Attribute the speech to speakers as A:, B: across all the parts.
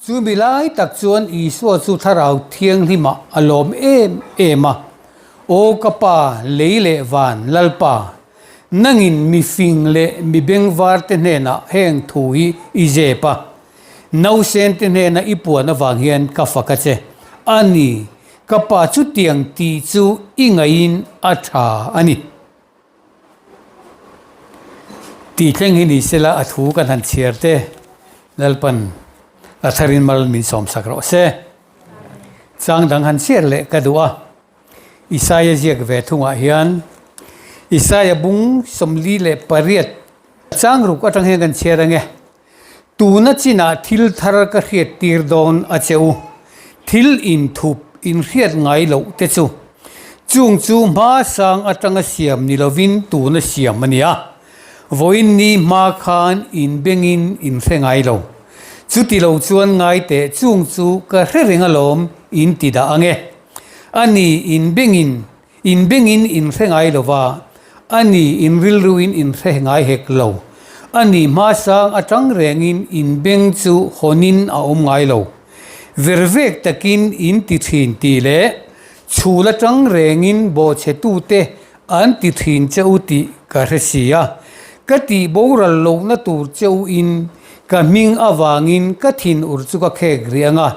A: Chu mi lai tak chuan Isua chu Thlarau Thianghlimah a lawm em em a, Aw ka Pa, lei leh van, Lalpa, nangin mi fing leh mi bengvar te hnenah heng thu hi i zep a, nausen te hnena i puan avang hian ka fak a che. A ni, ka Pa chutiang tih chu i ngaihin a tha a ni. Tih thleng hi ni sela a thu kan han chhiar te Lalpan a tharin mal min sawm sak rawh se. Chang dang han chhiar leh ka duh a, Isaia ziak ve thungah hian Isaia bung 48 chang ruk atang hian kan chhiar ange. Tuna chinah thil thar ka hriat tir dawn a che u. Thil inthup inhriat ngai loh te chu. Chung chu hma sang atanga siam ni lovin tuna siam a nia. Vawiin ni hma khan inbengin inhre ngai lo. Chuti lo chuan ngai teh chung chu ka hre reng alawm in ti dah ange. A ni inbengin In bengin in hre ngai lo va, a ni in rilruin in hre ngai hek lo. A ni hmasang atang rengin in beng chu hawnin a awm ngai lo. Vervek takin in ti thin tih leh chhul atang rengin bawhchhetute an ti thin che u tih ka hre si a. Ka tih boral lohna tur che u in ka hming avangin ka thinur chu ka khek rih ang a,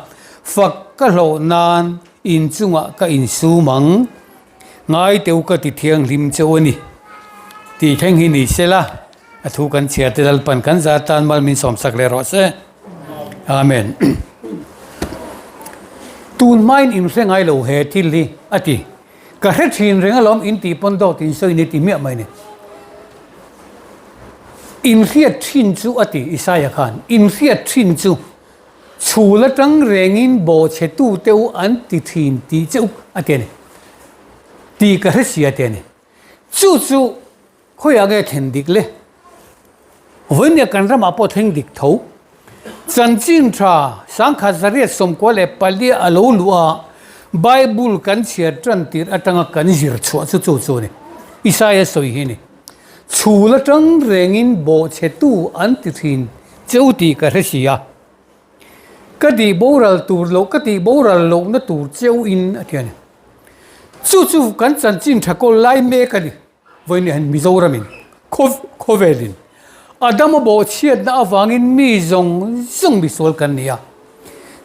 A: fak ka hlawh nan In chungah ka insum ang, ngai teu ka ti thianghlim cheu a ni tih thleng hi ni sela, a thu kan chhiar te Lalpan kan zar tan mal min sawmsak leh rawh se. Amen. Tun hmain in hre ngai lo he thil hi a ti. Ka hre thin reng alawm in tih pawn dawt in sawi ni ti hmiah mai ni. In hriat thin chu a ti Isaia khan, in hriat thin chu Chhul atang rengin bawhchhetu te u an ti thin tih che u a ti a ni. Tih ka hre si a ti a ni. Chu chu khawiah nge thlen dik le? Vawinia kan ramah pawh thleng dik tho. Chanchin tha 1994 a lo luh a, Bible kan chhiar tan tir atanga kan zir chhuah chu chu chu a ni. Isaia sawi hi a ni. Chhul atang rengin bawhchhetu an ti thin che u tih ka hre si a. Ka tih boral tur loh, ka tih boral lohna tur che u in a ti a ni. Chu chu kan chanchin tha kawl lai mek a ni. Vawiin hian Mizoramin, khawvelin Adama bawhchhiatna avangin mi zawng zawng misual kan ni a.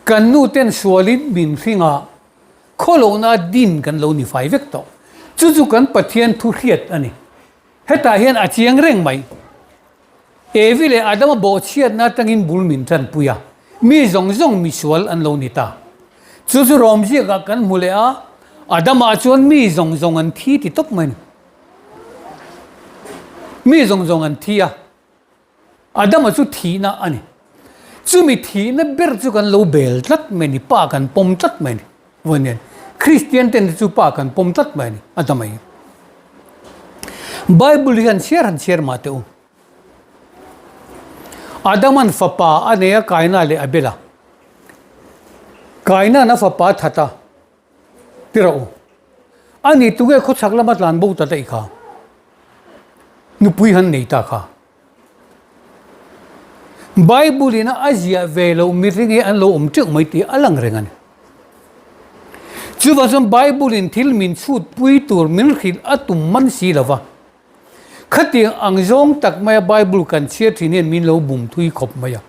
A: Kan nu ten sualin min hring a, Khawlohna din kan lo ni fai vek tawh. Chu chu kan Pathian thu hriat a ni. Hetah hian a chiang reng mai. Evi leh Adama bawhchhiatna atangin bul min tanpui a, mi zawng zawng misual an lo ni ta. Chu chu Rom ziakah kan hmu leh a, Adama chuan mi zawng zawng an thi ti tawp mai a ni. Mi zawng zawng an thi a. Adama chu thihna a ni. Chumi thihna ber chu kan lo bel tlat mai a ni, pa kan pawm tlat mai a ni. Vawiin hian Kristian ten te chu pa kan pawm tlat mai a ni, Adama hi. Bible hi han chhiar han chhiar mah teh u. Adaman fapa a nei a Kaina leh Abela. Kaina'n a fapa a that a, ti rawh u. A ni tunge khawchhak lama tlan bo ta daih kha? Nupui han nei ta kha. Bible in a ziah ve loh mihring hi an lo awm teuh mai tih a lang reng a ni. Chuvang chuan Bible in thil min chhut pui tur min hrilh a tum man si lo va. Khatiang ang zawng tak maia Bible kan chhiar thin hian min lo bum thui khawp mai a.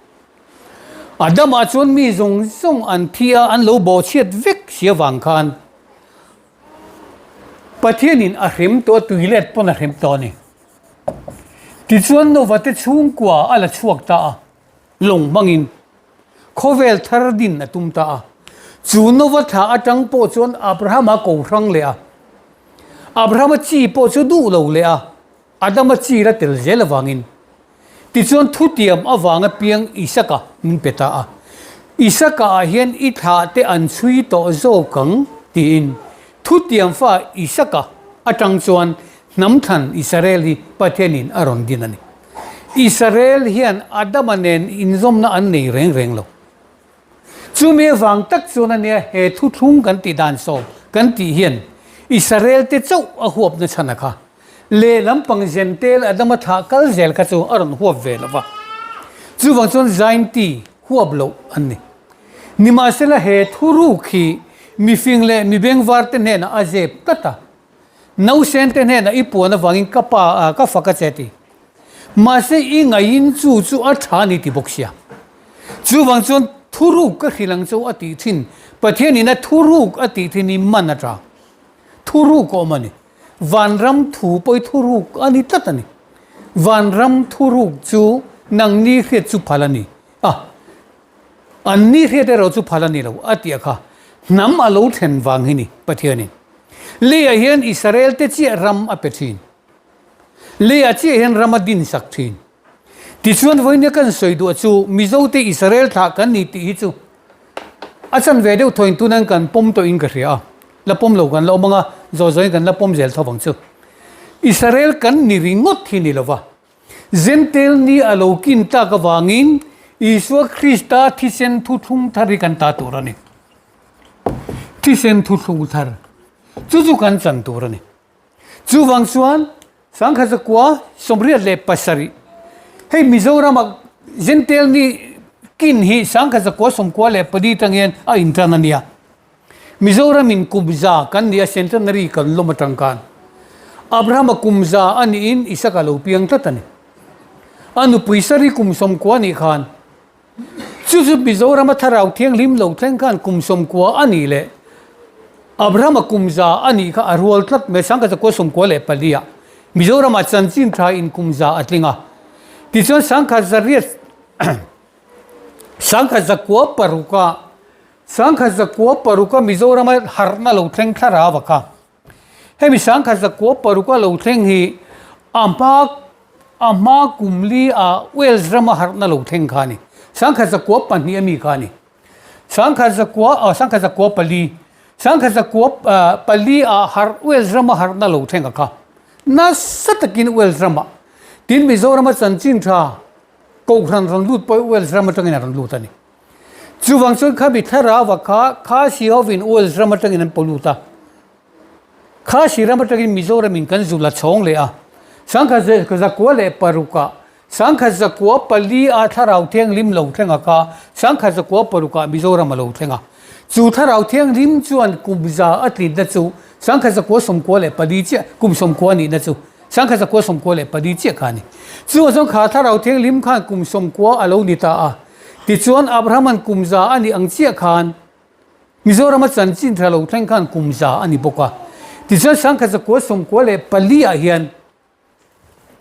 A: Adama chuan mi zawng zawng an thi a, an lo bawhchhiat vek si avang khan Pathianin a hrem tawh a, tuilet pawn a hrem tawh a ni. Tichuan Nova te chhungkua a la chhuak ta a, lawng hmangin khawvel thar din a tum ta a. Chu Nova thla atang pawh chuan Abrahama ko hrang leh a, Abrahama chi pawh chu duh lo leh a, Adama chi la tel zel avangin. Tichuan thutiam avanga piang Isaka min pe ta a. Isaka ah hian i thlah te an chhui tawh zawk ang tiin thutiam fa Isaka atang chuan hnam thlan Israel hi Pathianin a rawn din a ni. Israel hian Adama nen inzawmna an nei reng reng lo. Chumi avang tak chuan a nia he thuthlung kan tih dan sawm kan tih hian Israel te chauh a huapna chhan a kha. Lehlam pang Zentel Adama thlah kal zel kha chu a rawn huap ve lo va. Chuvang chuan Zainti huap loh an ni. Nimahsela he thuruk hi mifing leh mibengvarte hnenah a zep tlat a. Nausente hnenah i puan avangin ka pa ka fak a che ti. Mahse i ngaihin chu chu a tha a ni ti bawk sia. Chuvang chuan thuruk ka hrilh ang chu a tih thin. Pathianin a thuruk a tih thin hi man a tha. Thuruk a awm a ni. Vanram thu pawh hi thuruk a ni tlat a ni. Vanram thuruk chu nangni hriat chu phal a ni a, anni hriat erawh chu phal a ni lo a tih a kha. Hnam a lo thlen vang hi ni Pathianin. Leiah hian Israel te chiah ram a pe thin. Leiah chiah hian ram a dinsak thin. Tichuan vawinia kan sawi duh chu Mizote Israel thlah kan ni tih hi chu a chan ve deuh thawiin tunan kan pawm tawhin ka hria a, la pawm lo kan la awm ang a, zawi zawiin kan la pawm zel tho vang chu. Israel kan ni ringawt hi ni lova, Jentail ni a lo kin tlak avangin Isua Krista thisen thuthlung thar hi kan ta tur a ni. Thisen thuthlung thar chu chu kan chan tur a ni. Chuvang chuan Sangkhat zakua 87, Hei Mizorama Jentail ni kin hi sangkhat zakua 94 tang hian a intan a nia. Mizoramin kum za kan nia centenary kan lawm atang khan Abrahama kum za a niin Isaka lo piang tlat a ni. A nupui Sari kum 90 nih khan Chu chu Mizorama Thlarau Thianghlim lo thleng khan kum 90 a nih leh Abrahama kum 100 a nih kha a rual tlat mai sangkhat zakua 94 ah Mizorama chanchin tha in kum 100 a tling a. Tichuan sangkhat zariat sangkhat zakua paruka sangkhat zakua paruka Mizorama harhna lo thleng thlarau a kha. Hemi sangkhat 906 lo thleng hi a hma a hma kum li ah Wales rama harhna lo thleng kha a ni. Sangkhat 902 a mi kha a ni. Sangkhat zakua ah sangkhat 94 sangkhat 94 ah harh Wales rama harhna lo thleng a kha. Nasa takin Wales ramah tin Mizorama chanchin tha Kohhran rawn lut pawh hi Wales ram atangin a rawn lut a ni. Chuvang chuan khami thlarau kha Khasi hovin Wales ram atangin an pollute a. Khasi ram atangin Mizoramin kan zu la chhawng leh a. 1906 ah 1904 ah thlarau thianghlim lo thleng a kha 1906 ah Mizoram a lo thleng a. Chu thlarau thianghlim chuan kum za a tlinna chu 1994 chiah kum 90 nihna chu 1994 chiah kha a ni. Chuvang chuan kha thlarau thianghlim khan kum 90 a lo ni ta a. Tichuan Abraham-a'n kum za a nih ang chiah khan Mizorama chanchin tha lo thleng khan kum za a ni bawk a. Tichuan 1994 ah hian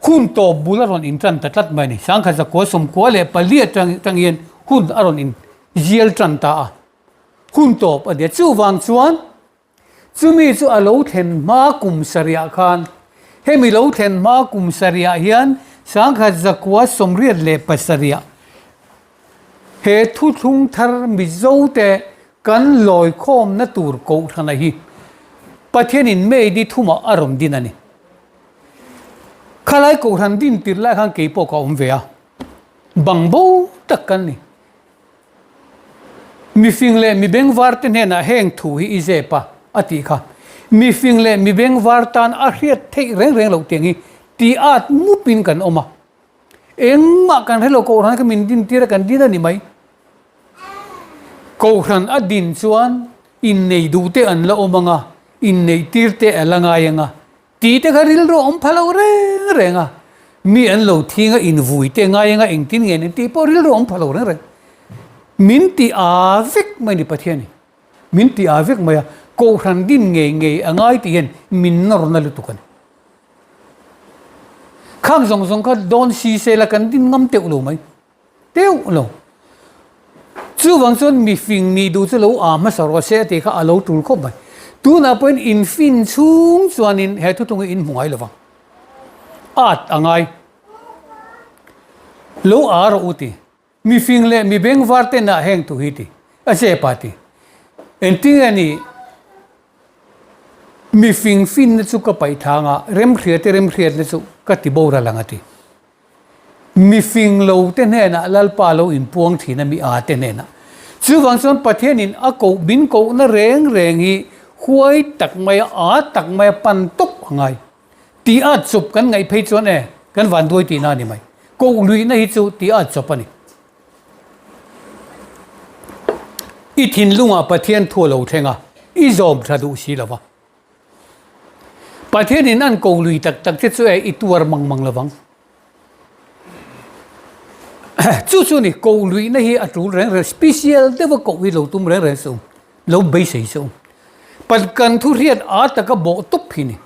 A: hun tawp bul a rawn intan ta tlat mai a ni. 1994 atang atang hian hun a rawn inzial tan ta a. Hun tawp a ni a. Chuvang chuan Chumi chu a lo thlen hma kum sarihah khan, hemi lo thlen hma kum sarihah hian 1987 he thuthlung thar Mizote kan lawikhawmna tur kohhrana hi Pathianin May ni thumah a rawn din a ni. Khalai kohhran din tirh lai khan kei pawh ka awm ve a, bang bo tak kan ni. Mifing leh mi bengvar te hnenah heng thu hi i zep a, a tih kha. Mifing leh mi bengvar tan a hriat theih reng reng loh tiang hi ti at mupin kan awm a. Engmah kan hre lo, Kohhran kha min din tir a, kan din a ni mai. Kohhran a din chuan innei duh te an la awm ang a, inneih tir te a la ngai ang a, Tih te kha rilru a awm pha lo reng reng a, mi an lo thing a, invui te ngai anga engtin nge an tih pawh rilru a awm pha lo reng reng. Min ti â vek mai ni Pathian in, min ti â vek mai a, Kohhran din ngei ngei a ngai tih hian min nawrna lutuk a ni. Khang zawng zawng kha dawn si se la kan din ngam teuh lo mai. Teuh lo. Chuvang chuan mi fing nih duh chu lo aa hmasa rawh se a tih kha a lo tul khawp mai. Tunah pawhin in fin chhung chuanin he thutlung hi in hmu ngai lovang. At a ngai. Lo aa rawh u ti. Mi fing leh mi bengvar ten ah heng thu hi ti. A zep a ti. Engtinge ni mi fing finna chu ka paih thang a, remhriate remhriatna chu ka ti boral ang a ti. Mi fing lo te hnenah Lalpa lo inpuang thin a mi a te hnenah. Chuvang chuan Pathianin a koh min kohna reng reng hi huai tak mai a, a tak mai a pan tawp a ngai. Tih at chawp kan ngaih phei chuan e, kan vanduai tihna a ni mai. Koh luihna hi chu tih at chawp a ni. I thinlungah Pathian thu a lo thleng a, i zawm tha duh si lo va. Pathianin an ko lui tak tak che chu e i tuar mang mang lovang. Chu chu ni ko luihna hi a tul reng reng, special deuha koh hi lo tum reng reng suh, lo beisei suh. Pat kan thu hriat a taka bawh tawp hi ni.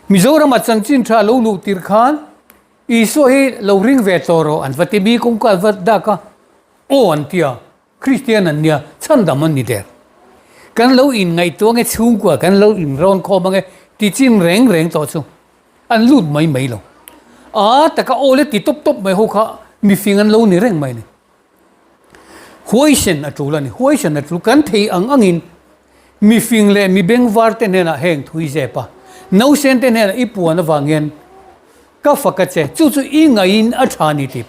A: Mizorama chanchin tha lo luh tir khan Isua hi lo ring ve tawh rawh an va ti mi kawngka an va dak a, aw an ti a. Kristian an nia, chhandam an ni der. Kan lo inngaihtuah ange chhungkua kan lo inrawn khawm ange ti chin reng reng tawh chu an lut mai mai lo. A taka aw le ti tawp tawp mai ho kha mifing an lo ni reng mai a ni. Huaisen a tul a ni, huaisen a tul. Kan thei ang angin mifing leh mi bengvar te hnenah heng thui zep a, nausen te hnenah i puan avang hian Ka fak a che, chu chu i ngaihin a tha ni tih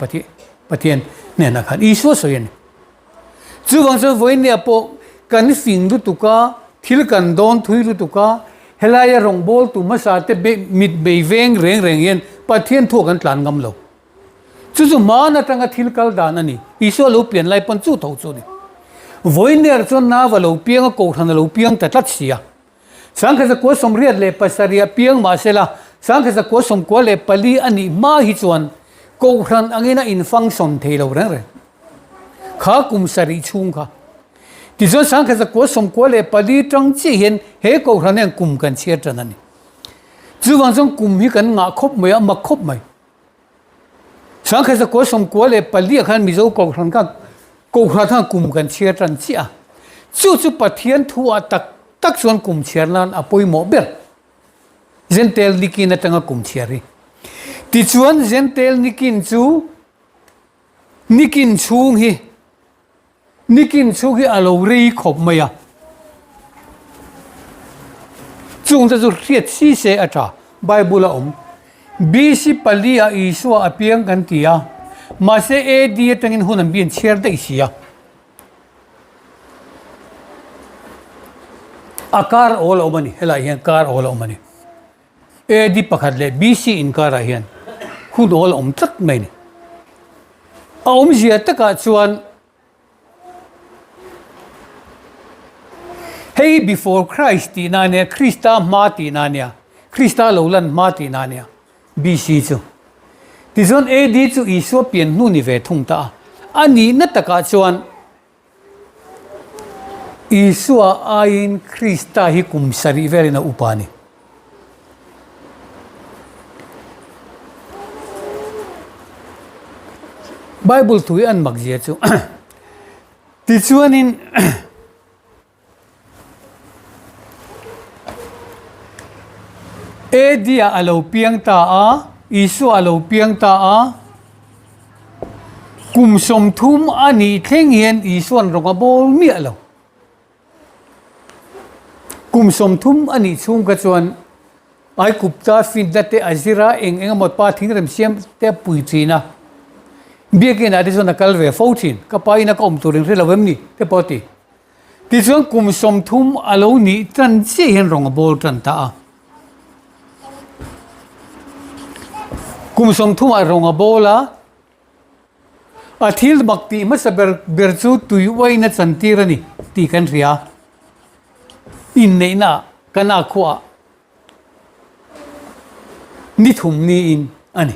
A: Pathian hnenah khan Isua sawi a ni. Chuvang chuan vawinia pawh kan fing lutuk a, thil kan dawn thui lutuk a, helaia rawngbawltu hmasa te mit bei veng reng reng hian Pathian thu ah kan tlan ngam lo. Chu chu hmaan atanga thil kal dan a ni. Isua lo pian lai pawn chu tho chu a ni. Vawinia chuan nau a lo piang a, kohhran a lo piang ta tlat si a. Sangkhat zakua 87 piang mahsela sangkhat zakua 94 a nih hma hi chuan Kohhran angin a in function thei lo reng reng. Kha kum sarih chhung kha. Tichuan sangkhat zakua 94 tang chiah hian he Kohhran hian kum kan chhiar tan a ni. Chuvang chuan kum hi kan ngah khawp mai a, mak khawp mai. Sangkhat zakua 94 ah khan Mizo Kohhran kha Kohhran khan kum kan chhiar tan chiah a. Chu chu Pathian thu ah tak tak chuan kum chhiar nan a pawimawh ber. Zentel Nikin atanga kum chhiar hi. Tichuan Zentel Nikin chu Nikin chhung hi Nikin chhung hi a lo rei khawp mai a. Chung te chu hriat si se a tha. Bible a awm. BC pali ah Isua a piang kan ti a, mahse AD atangin hun an bian chhiar daih si a. A kar awl a awm a ni, helaiah hian kar awl a awm a ni. AD pakhat leh BC inkarah hian hun awl a awm tlat mai a ni. A awmzia takah chuan hei hi before Christ tihna a nia, Krista hma tihna a nia, Krista lo lan hma tihna a nia BC chu. Tichuan AD chu Isua pian hnu ni ve thung ta a, a nihna takah chuan Isua aiin Krista hi kum sarih velin a upa a ni. Bible thu hi an mak zia chu tichuanin AD ah a lo piang ta a, Isua a lo piang ta a, kum 30 a nih thleng hian Isua'n rawng a bawl miah lo. Kum 30 a nih chhung kha chuan Aikupta finna te a zir a, eng eng emaw pa thingrem siam te a pui thin a. Biakinah te chuan a kal ve fo thin. Ka pa ina ka awm tur inhre lo em ni? te pawh a ti. Tichuan kum 30 a lo nih tan chiah hian rawng a bawl tan ta a. Kum 30 ah rawng a bawl a, a thil mak tih hmasa ber ber chu tui uain a chantir a ni tih kan hria. Inneihna ah kan ah khuaah Ni thum niin a ni.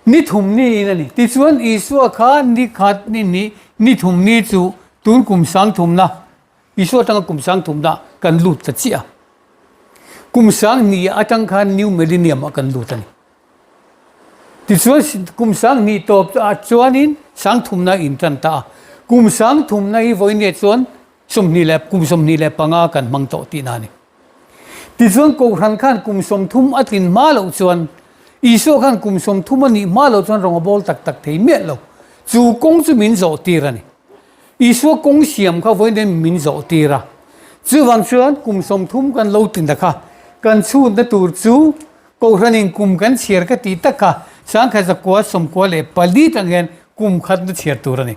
A: Ni thum niin a ni. Tichuan Isua kha ni khat ni hnih ni thum ni chu tun kum sang thumna, Isua atanga kum sang thumna kan lut ta chiah a. Kum sang hnih atang khan New Millennium ah kan lut a ni. Tichuan kum sang hnih tawp ah chuanin sang thumna in tan ta a. Kum sang thumna hi vawiin chuan 20 leh kum 25 kan hmang tawh tihna a ni. Tichuan Kohhran khan kum 30 a tlin hma loh chuan Isua khan kum 30 a nih hma loh chuan rawng a bawl tak tak thei miah lo. Chu kawng chu min zawh tir a ni. Isua kawng siam kha vawiin min zawh tir a. Chuvang chuan kum 30 kan lo tlin ta kha kan chhunna tur chu Kohhranin kum kan chhiar ka tih tak kha sangkhat zakua 94 tang hian kum khatna chhiar tur a ni.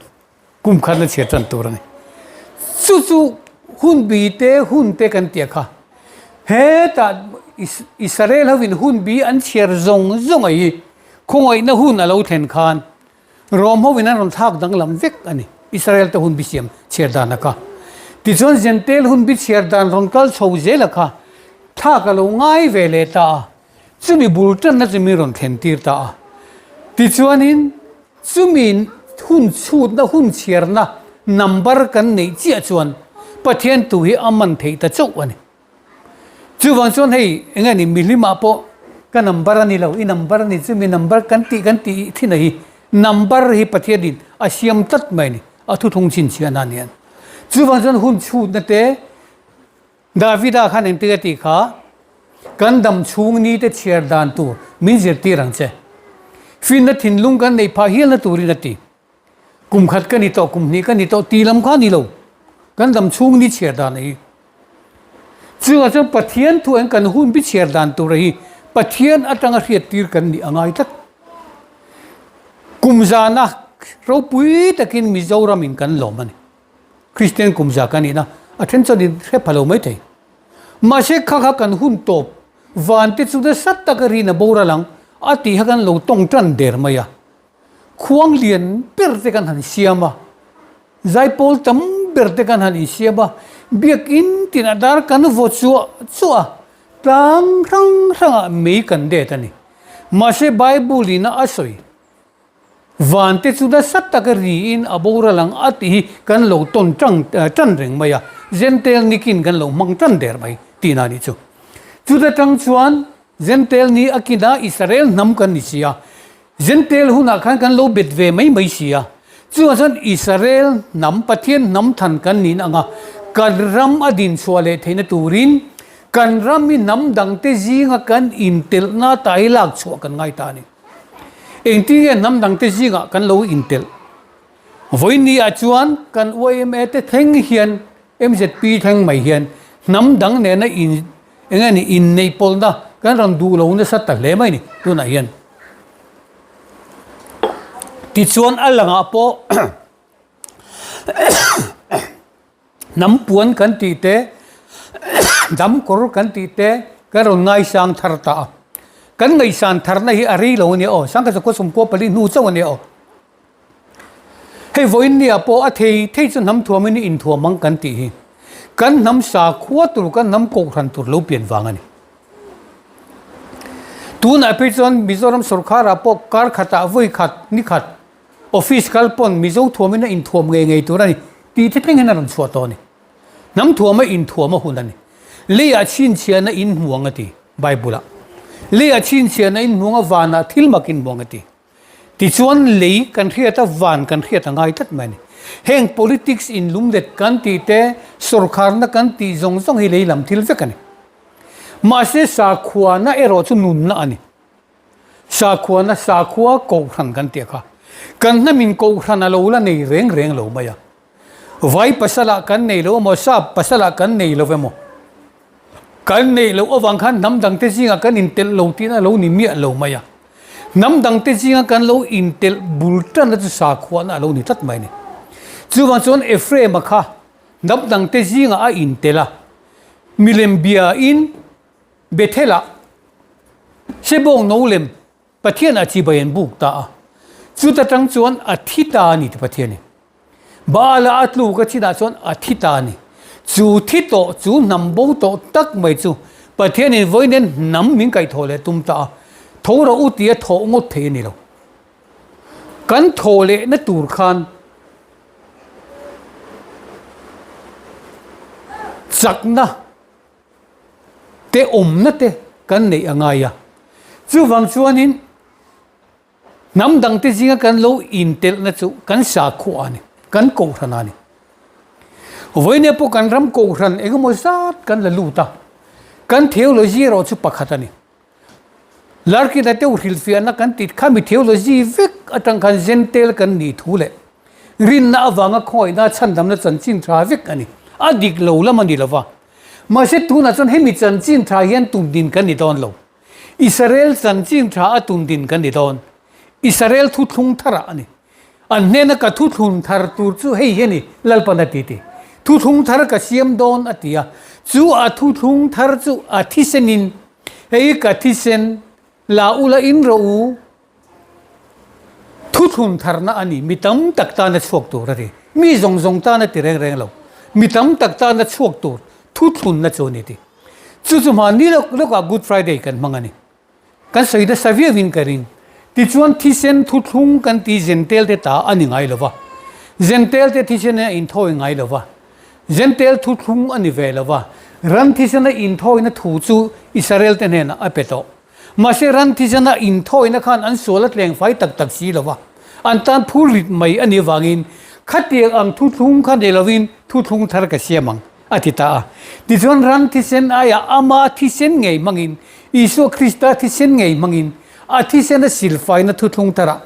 A: Kum khat la chhiar tan tur a ni. Chu chu hun bi te hun te kan tia kha. Hetah Israel hovin hun bi an chhiar zawng zawng a hi khawngaihna hun a lo thlen khan Rom hovin an rawn thlak danglam vek a ni. Israel te hun bi siam chhiar dan a kha. Tichuan Jentail hun bi chhiar dan rawn kal chho zel a kha thla ka lo ngai ve leh ta a, chumi bul tanna chu min rawn thlen tir ta a. Tichuanin chumi hun chhutna hun chhiarna number kan neih chiah chuan Pathian tu hi a man theih ta chauh a ni. Chuvang chuan hei eng nge ni mihlimah pawh ka number a ni lo, i number a ni chumi number kan tih kan tih thin a hi number hi Pathianin a siam tlat mai a ni, a thuthlung chhinchhiahna a ni a. Chuvang chuan hun chhutna te Davida khan engtik a tih kha kan dam chhung ni te chhiar dan tur min zirtir ang che. Finna thinlung kan neih phah hialna turin a ti. Kum khat ka ni tawh, kum hnih ka ni tawh tih lam kha a ni lo. Kan dam chhung ni chhiar dan a hi. Chungah chuan Pathian thu eng kan hun bi chhiar dan tur a hi Pathian atanga hriattir kan nih a ngai tlat. Kum zana ropui takin Mizoram in kan lawm a ni. Kristian kum za kan nihna a then chuan in hre pha lo mai thei. Mahse kha kha kan hun tawp van te chu nasa taka rin a boral ang a tih kha kan lo tawng tan der mai a. Khuang lian ber te kan han siam a, zaipawl tam ber te kan han insiam a, biakin tinah dar kan vaw chuah chuah a, tlang hrang hrangah mei kan det a ni. Mahse Bible in a sawi, Van te chu nasa taka riin a boral ang a tih hi kan lo tawn tang tan reng mai a, Jentail nikin kan lo hmang tan der mai tihna a nih chu. Chuta tang chuan Jentail ni a kina Israel hnam kan ni si a, Jentail hunah khan kan lo bet ve mai mai si a, chuvang chuan Israel hnam, Pathian hnam than kan niin ang a, kan ram a din chhuah leh theihna turin kan ram hi hnam dangte zinga kan intelhna ta hi lak chhuah kan ngai ta a ni. Engtin nge hnam dangte zingah kan lo intelh? Vawiin ah chuan kan yma te thleng hian MZP thleng mai hian hnam dang nena in eng nge ni inneih pawlhna kan rawn duh lo nasa ta hle mai ni tunah hian. Tichuan a langah pawh hnam puan kan tih te dam kawr kan tih te kan rawn ngaisang thar ta a. Kan ngaihsan tharna hi a rei lo a nia aw, sangkhat zakua sawmkua pali hnu chauh a nia aw. Hei vawiin nia pawh a thei thei chu hnam thuamin i inthuam ang kan tih hi kan hnam sakhua tur kan hnam kohhran tur lo pian vang a ni. Tunah phei chuan Mizoram sawrkharah pawh kar khatah vawi khat ni khat office kal pawn Mizo thuamin a inthuam ngei ngei tur a ni tih te thleng hian a rawn chhuah tawh a ni. Hnam thuama inthuam a hun a ni. Leiah chhinchhiahna inhmuang a ti Bible-ah. Leiah chhinchhiahna inhmuang a vanah thil mak inhmuang a ti. Tichuan lei kan hriat a, van kan hriat a ngai tlat mai a ni. Heng politics inlumlet kan tih te, sawrkharna kan tih zawng zawng hi lei lam thil vek a ni. Mahse sakhuana erawh chu nunna a ni. Sakhuana, sakhua kohhran kan tih a kha. Kan hnamin kohhran a lo la nei reng reng lo mai a. Vai pasalah kan nei lo emaw, sap pasalah kan nei lo emaw, kan neih loh avang khan hnam dangte zingah kan intelh lo tihna a lo ni miah lo mai a. Hnam dangte zinga kan lo intelh bul tanna chu sakhuana a lo ni tlat mai a ni. Chuvang chuan Ephraim-a kha hnam dangte zingah a intelh a, milem biain Bethel-ah Sebawng no lem Pathianah chibai an buk ta a, chuta tang chuan a thi ta a ni ti Pathianin. Baala a tluk a chinah chuan a thi ta a ni. Chu thi tawh, chu hnam bo tawh tak mai chu Pathianin vawiin hnam min kaihthawh leh tum ta a, tho rawh u tia thawh ngawt thei a ni lo. Kan thawh lehna tur khan chakna te awmna te kan neih a ngai a. Chuvang chuanin hnam dangte zinga kan lo intelhna chu kan sakhua a ni, kan kohhran a ni. Vawinia pawh kan ram kohhran engemaw zat kan la lut a, kan theology erawh chu pakhat a ni. Larkin-a deuh hrilhfiahna kan tih kha mi theology vek atang khan Jentail kan nih thu leh rinna avanga khawngaihna chhandamna chanchin tha vek a ni. A dik lo lam a ni lova. Mahse tunah chuan hemi chanchin tha hian tundin kan ni dawn lo. Israel chanchin tha a tundin kan ni dawn. Israel thuthlung tharah a ni. An hnena ka thuthlun thar tur chu hei hi a ni, Lalpan a ti ti. Thuthlung thar ka siam dawn a ti a. Chu a thuthlung thar chu a thisenin, Hei ka thisen, la ula in rawh u. Thuthlun tharna a ni, mi tam tak tana chhuak tur a ti. Mi zawng zawng tana ti reng reng lo. mi tam tak tana chhuak tur thuthlunna chu a ni ti. Chu chu hmanni lawk lawkah Good Friday kan hmang a ni. Kan sawi nasa viauin ka ring. Tichuan thisen thuthlung kan ti Zentel te ta a ni ngai lo va. Zentel te thisen a inthawi ngai lo va. Zentel thuthlung a ni ve lo va. Ran thisen a inthawina thu chu Israel te hnenah a pe tawh. Mahse ran thisen a inthawina khan an sual a tleng fai tak tak si lo va. An tan phur rit mai a nih vangin khatiang ang thuthlung kha nei lovin thuthlung thar ka siam ang. A ti ta a. Tichuan ran thisen aiah ama thisen ngei hmangin, Isua Krista thisen ngei hmangin, a thisen a silfaina thuthlung tharah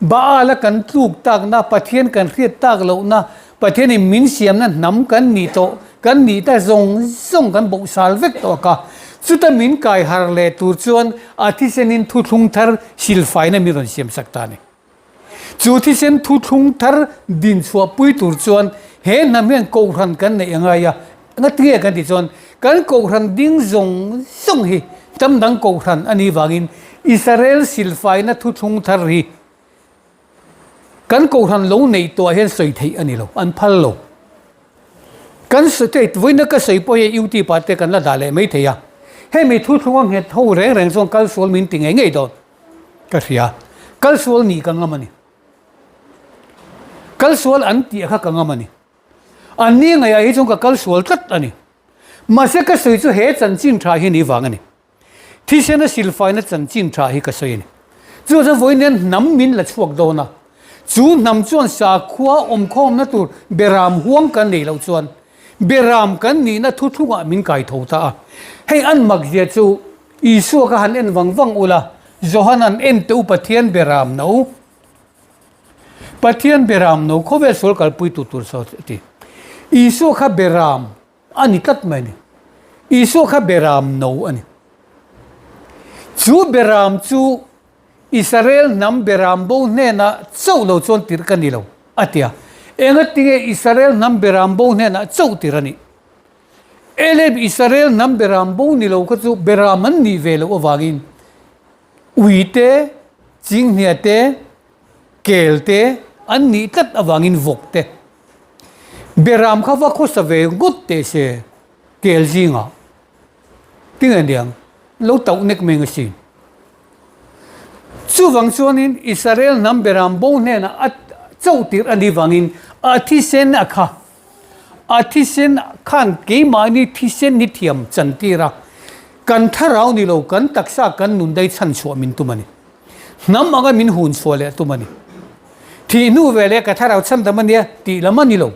A: Baal-a kan tluk takna, Pathian kan hriat tak lohna, Pathianin min siamna hnam kan nih tawh, kan nih ta zawng zawng kan bohsal vek tawh ka. Chuta min kai har leh tur chuan a thisenin thuthlung thar silfaina min rawn siamsak ta a ni. Chu thisen thuthlung thar din chhuahpui tur chuan he hnam hian kohhran kan neih a ngai a, ngatinge kan tih chuan kan kohhran ding zawng zawng hi hnam dang kohhran a nih vangin Israel silfaina thuthlung thar hi kan kohhran lo neih tawhah hian sawi theih a ni lo, an phal lo. Kan sawi vawiina ka sawi pawh hi YouTube ah te kan la dah leh mai thei a, hemi thuthlunga nghet ho reng reng chuan kalsual min ti ngei ngei dawn. Ka hria. Kalsual nih ka ngam a ni. Kalsual an tih kha ka ngam a ni. An ni ngaihah hi chuan ka kalsual tlat a ni. Mahse ka sawi chu he chanchin tha hi ni vang a ni. Thisena silfaina chanchin tha hi ka sawi a ni. Chu chuan vawiin hian hnam min la chhuak dawn a. Chu hnam chuan sakhua awmkhawmna tur beram huang kan neih loh chuan beram kan nihna thuthlungah min kai tho ta a. Hei an makzia chu Isua ka han en vang vang ula, Johanan en teh u Pathian beram no, Pathian beram no khawvel sual kalpui tu tur saw a ti. Isua kha beram a ni tlat mai a ni. Isua kha beram no a ni. Chu beram chu Israel hnam beram bo hnenah chauh lo chuan tirh ka ni lo a ti a. Engatinge Israel hnam beram bo hnenah chauh tirh a nih? Eleb Israel hnam beram bo ni lo kha chu beram an nih ve loh avangin ui te, chinghnia te, kel te an nih tlat avangin vawk te beram kha va khawsa ve ngawt teh se kel zingah tinge niang lo tauh nek mai nga si. Chuvang chuanin Israel hnam beram bo hnenah a chauh tirh a nih vangin a thisen a kha. A thisen khan keimahni thisen ni thiam chantir a, kan thlarau ni lo kan taksa kan nun dai chhan chhuah min tum a ni. Hnam anga min hun chhuah leh a tum a ni. Thih hnu ve leh ka thlarau chhan dam a nia tih lam a ni lo.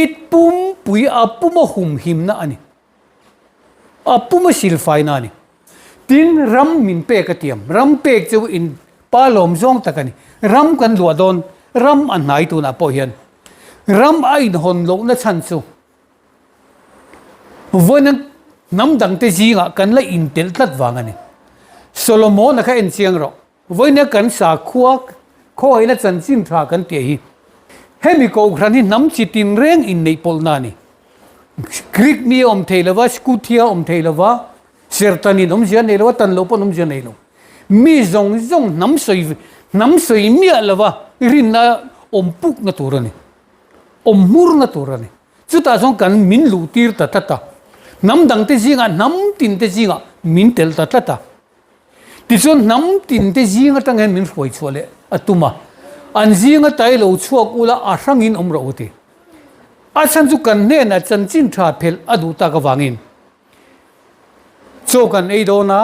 A: I pumpui a puma humhimna a ni. A puma silfaina a ni. Tin, ram min pek a tiam. Ram pek chu in pa lawm zawng tak a ni. Ram kan luah dawn, ram a hnai tunah pawh hian ram a inhawn lohna chhan chu vawiin hnam dangte zingah kan la intelh tlat vang a ni. Solomon-a kha en chiang rawh. Vawiina kan sakhua khawngaihna chanchin tha kan tih hi hemi kohhran hi hnam chi tinreng inneih pawlhna a ni. Greek mi a awm thei lova, Scuthia a awm thei lova, Sertanin awmzia a nei lo a, tan loh pawn awmzia a nei lo. Mi zawng zawng hnam sawi hnam sawi miah lova rinna awm pukna tur a ni, awm hmurna tur a ni. Chutah chuan kan min luh tir ta tlat a, hnam dangte zingah hnam tinte zingah min telh ta tlat a. Tichuan hnam tinte zing atang hian min hruai chhuah leh a tum a, an zinga tai lo chhuak ula a hrangin awm rawh u ti. A chhan chu kan hnenah chanchin tha phelh a duh tak avangin chaw kan ei dawn a,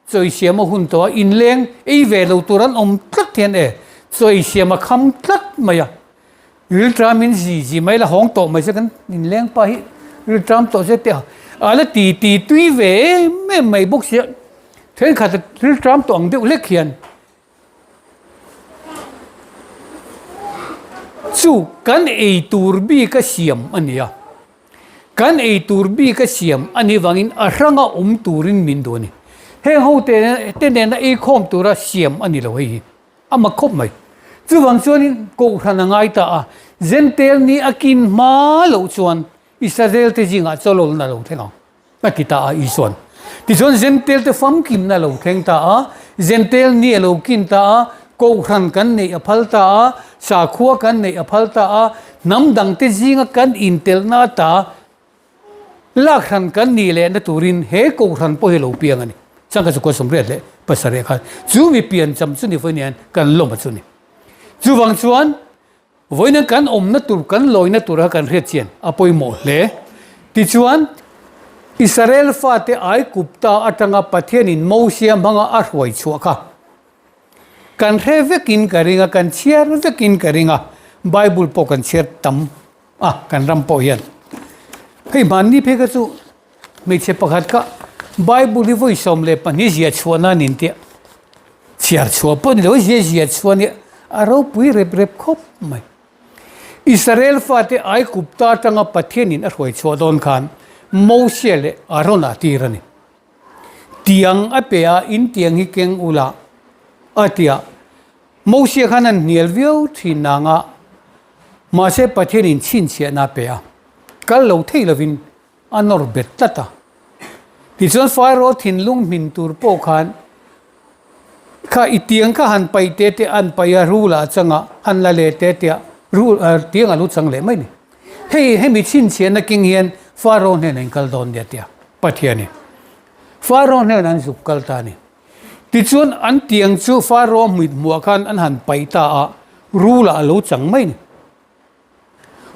A: chaw ei siam a hun tawh a, inleng ei ve lo tur an awm tlat hian e, chaw ei siam a kham tlat mai a. Rilṭam in zi zi mai la hawng tawh mai se kan inleng pa hi rilṭam tawh se teh a la ti ti tui ve em em mai bawk sia thenkhat rilṭam tawh ang deuh hlek hian chu kan ei tur bik a siam a ni a kan ei tur bik a siam a nih vangin a hranga awm turin min duh a ni heng ho te te nena ei khawm tura siam a ni lo hei hi. A mak khawp mai. Chuvang chuanin Kohhran a ngai ta a, Zentel ni a kin hma loh chuan Israel te zingah chawlawlna a lo thleng ang, a ti ta a Isuan. Tichuan Zentel te famkimna a lo thleng ta a, Zentel ni a lo kin ta a, Kohhran kan neih a phal ta a. Sakhua kan neih a phal ta a, hnam dangte zinga kan intelhna ata lak hran kan nih lehna turin he kohhran pawh hi lo piang a ni. Changkha chu kua 87 khan chu mi piancham chu ni vawiin hian kan lawm a chu ni. Chuvang chuan Vawiin kan awmna tur, kan lawina tur kha kan hriat chian a pawimawh hle. Tichuan, Israel fate Aigupta atanga Pathianin Mosia hmanga a hruai chhuah kha kan hre vekin ka ring a, kan chhiar vekin ka ring a, Bible pawh kan chhiar tam a, kan ram pawh hian. Hei hmanni phei kha chu Hmeichhe pakhat kha Bible hi vawi 12 zia chhuah nan in tia chhiar chhuah pawh ni lo zia zia chhuah nia a ropui rep rep khawp mai. Israel fate Aigupta atanga Pathianin a hruai chhuah dawn khan Mosia leh Arona tir a ni. Tiang a pe a, in tiang hi keng ula a tia. Mosia khan an hnial viau thin nanga mahse Pathianin chhinchhiahna a pe a, kal lo thei lovin a nawr bet tlat a. Tichuan Pharaoh thinlung hmin tur pawh khan kha i tiang kha han paih te te an paih a, rul ah chang a, han la leh te te a, rul tiang a lo chang leh mai ni. Hei hemi chhinchhiahna keng hian Pharaoh hnenah in kal dawn nia tia Pathianin Pharaoh hnenah an zuk kal ta a ni. Tichuan an tiang chu Pharaoh hmuit hmuah khan an han paih ta a, rul ah a lo chang mai ni.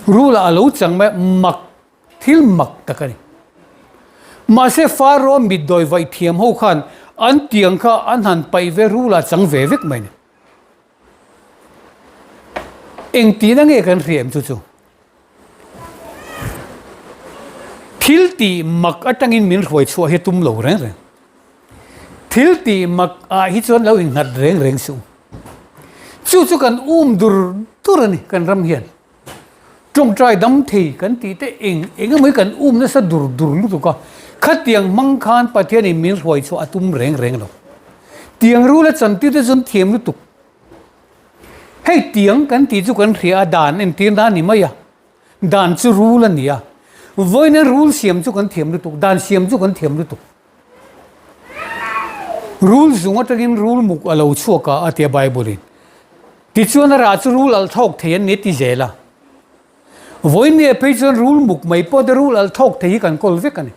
A: Rul ah a lo chang mai a, mak Thil mak tak a ni. Mahse Pharaoh mitdawi vaih thiam ho khan an tiang kha an han paih ve rul ah chang ve vek mai ni. Engtin a nge kan hria em chu chu? Thil tih mak atangin min hruai chhuah hi tum lo reng reng. Thil tih mak ah hi chuan lo innghat reng reng suh. Chu chu kan um dur dur a ni kan ram hian. Tawngtai dam thei kan tih te eng eng emaw hi kan um nasa dur dur lutuk a, khatiang hmang khan Pathianin min hruai chhuah a tum reng reng lo. Tiang rul a chantir te chuan thiam lutuk. Hei tiang kan tih chu kan hria a, dan entir nan ni mai a, dan chu rul a ni a, vawiin rul siam chu kan thiam lutuk, dan siam chu kan thiam lutuk. Rul zung atangin rul muk a lo chhuak a, a ti a Bible-in. Tichuan a rah chu rul alh thawk thei an ni ti zel a. Vawiin phei chuan rul muk mai pawh te rul alh thawk thei hi kan kawl vek a ni.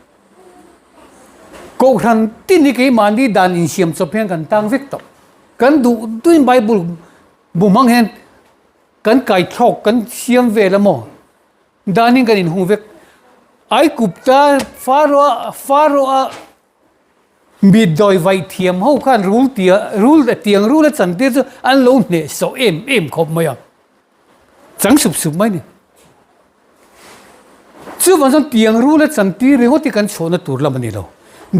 A: Kohhran tin hi keimahni dan insiam chawp hian kan tang vek tawh. Kan duh duhin Bible bu hmang hian kan kaithlawk kan siam vel a maw? Danin kan inhung vek. Aigupta Pharaoh Pharaoh-a mitdawi vaih thiam ho khan rul tia rul tiang rul a chantir chu an lo hneh sawh em em khawp mai a. Chang sup sup mai ni. Chuvang chuan tiang rul a chantir ringawt hi kan chhuahna tur lam a ni lo.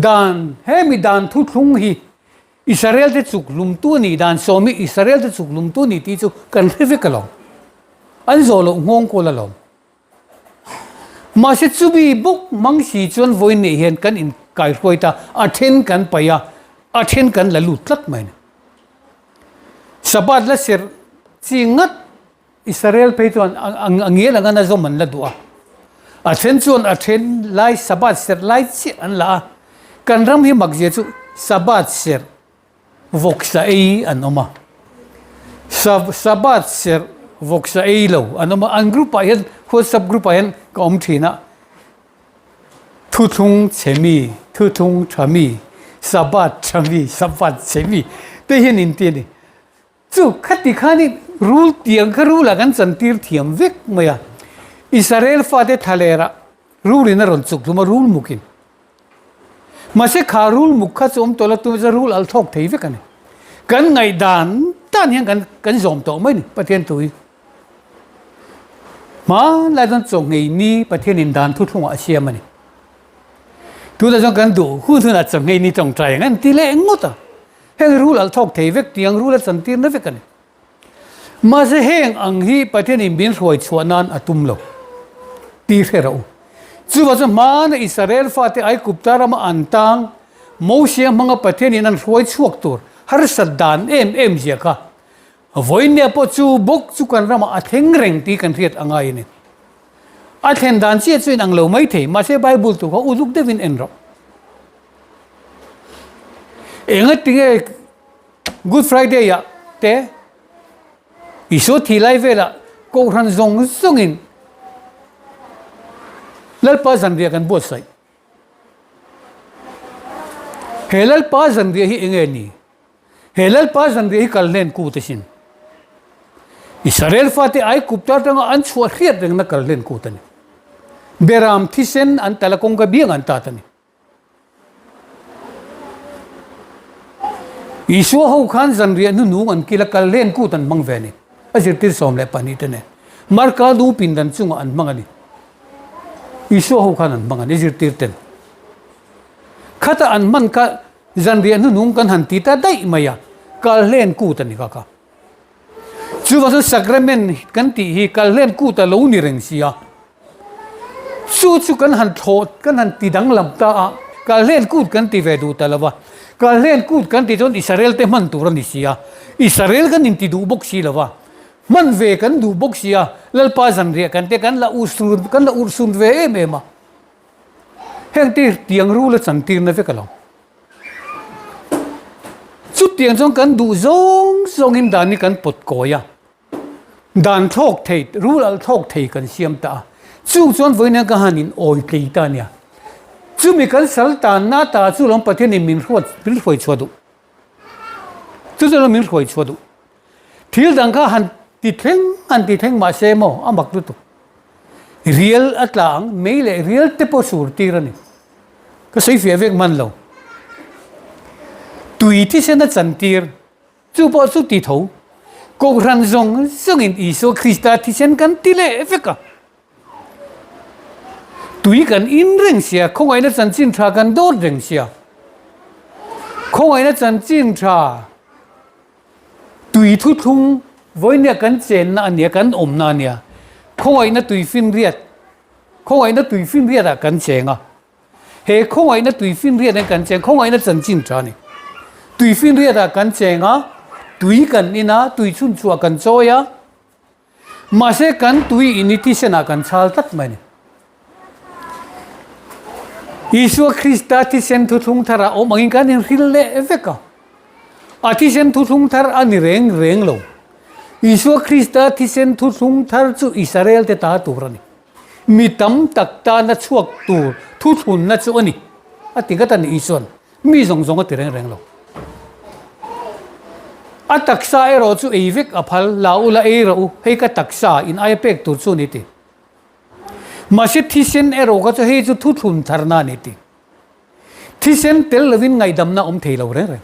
A: Dan hemi dan thuthlung hi Israel te chuk hlumtu a nih dan sawm hi Israel te chuk hlumtu a ni tih chu kan hre vek alawm. An zawh loh nghawng kual alawm. Mahse chumi bawk mang si chuan vawiin neih hian kan inkaihruai ta, a then kan paih a, a then kan la lut tlat mai a ni. Sabbath la serh chi ngat Israel phei chuan a ngial anga na zawm an la duh a, a then chuan a then lai Sabbath serh lai chiah an la a, kan ram hi makzia chu Sabbath serh vawksa ei an awm a, Sabbath serh vawksa ei lo an awm a, an group ah hian WhatsApp group ah hian ka awm thin a, thuthlung chhe mi, thuthlung tha mi, Sabbath tha mi, Sabbath chhe mi te hian inti a ni. Chu khati khanin rul tiang kha rulah kan chantir thiam vek mai a. Israel fate thlalerah rulin a rawn chuk hlum a, rul mukin. Mahse kha rul muk kha chu awm tawh lo, tunah chuan rul al thawk thei vek a ni. Kan ngaihdan dan hian kan kan zawm tawh mai a ni Pathian thu hi. Hmanlai chuan chawnghei ni Pathianin dan thuthlungah a siam a ni. Tunah chuan kan duh hun hunah chawnghei ni tawngtai ang an ti leh ngawt a. Heng rul alh thawk thei vek tiang rul a chantirna vek a ni. Mahse heng ang hi Pathianin min hruai chhuah nan a tum lo tih hre rawh u. Chuvah chuan hmana Israel fate Aigupta rama an tang Mosia hmanga Pathianin an hruai chhuak tur harsat dan em em zia kha vawiinnia pawh chu bawk chu kan ramah a thleng reng tih kan hriat a ngai a ni. A thlen dan chiah chu inang lo mai thei mahse Bible tu kha uluk deuhin en rawh. Enga tinge Good Friday ah te Isua thi lai velah Kohhran zawng zawngin Lalpa zanriah kan buatsaih. He Lalpa zanriah hi enge ni? He Lalpa zanriah hi kal hlen kut asin. Israel fate Aigupta atanga an chhuah hriat rengna kal hlen kut a ni. Beram thisen an tala kawngka biang an tat a ni. Isua ho khan zanriah hnunung an kil a kal hlen kut an hmang ve a ni. A zirtir 12 te nen Marka lu pindan chungah an hmang a ni. Isua ho khan an hmang a ni zirtir ten. Khata an hman kha zanriah hnunung kan han ti ta daih mai a, kal hlen kut a ni kha kha. Chuvang chuan sacrament kan tih hi kal hlen kut a lo ni reng si a. Chu chu kan han thlawh, kan han ti danglam ta a, kal hlen kut kan ti ve duh ta lo va. Kal hlen kut kan tih chuan Israel te hman tur a ni si a, Israel kan inti duh bawk si lo va, hman ve kan duh bawk si a, Lalpa zanriah kan te kan la urhsun, kan la urhsun ve em em a. Heng te tiang rul a chantirna vek a lo. Chutiang chuan kan duh zawng zawngin dan hi kan pawt kawi a, dan thlawk thei, rul alh thlawk thei kan siam ta a. Chung chuan vawiin ka han in awi tlei ta a nia. Chumi kan sal tanna ta chu lawm Pathianin min hruat, min hruai chhuah duh. Chu chu lawm min hruai chhuah duh. Thil dang kha han ti thleng, han ti thleng mah se maw a mak lutuk. Rial a tla ang, mei leh rial te pawh sur tir a ni. Ka sawi fiah vek hman lo. Tui thisen a chantir, chu pawh chu ti tho. Kohhran zawng zawngin Isua Krista thisen kan ti leh vek a. Tui kan in reng sia, khawngaihna chanchin tha kan dawt reng sia. Khawngaihna chanchin tha tui thuthlung vawinia kan chenna a nia, kan awmna a nia. Khawngaihna tui finriat Khawngaihna tui finriatah kan cheng a, he khawngaihna tui finriat kan cheng, khawngaihna chanchin tha a ni. Tui finriatah kan cheng a, tui kan in a, tui chhunchhuah kan chawi a, mahse kan tui in hi thisenah kan chhal tlat mai a ni. Isua Krista thisen thuthlung tharah awm angin kan inhrilh leh vek a, a thisen thuthlung thar a ni reng reng lo. Isua Krista thisen thuthlung thar chu Israel te ta tur a ni. Mi tam tak tana chhuak tur thuthlunna chu a ni, a ti ngat a ni Isua'n. Mi zawng zawng a ti reng reng lo. A taksa erawh chu ei vek a phal, la u la ei rawh u, hei ka taksa in aia pek tur chu a ni ti. Mahse thisen erawh kha chu hei chu thuthlun tharna a ni ti. Thisen tel lovin ngaihdamna awm thei lo reng reng.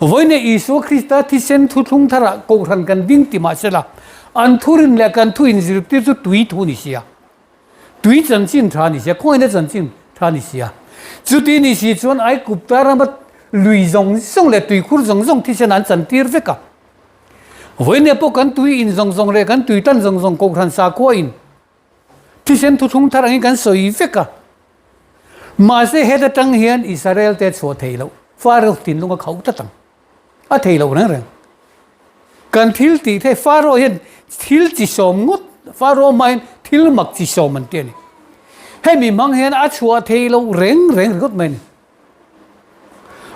A: Vawiin Isua Krista thisen thuthlung tharah kohhran kan ding ti mah sela, an thurin leh kan thu inzirtir chu tui thu ni sia. Tui chanchin tha ni sia, khawngaihna chanchin tha ni sia. Chuti ni si chuan Aigupta rama lui zawng zawng leh tuikhur zawng zawng thisen an chantir vek a. Vawiin pawh kan tui in zawng zawng leh kan tui tan zawng zawng kohhran sakhua in Thisen thuthlung thar angin kan sawi vek a. Mahse heta tang hian Israel te chhuah thei loh, Pharaoh thinlung a khauh tlat ang. A thei loh reng reng. Kan thil tih thei Pharaoh hian thil chi sawm ngawt, Pharaoh hmain thil mak chi sawm an ti a ni. Hemi hmang hian a chhuah thei loh reng reng ringawt mai a ni.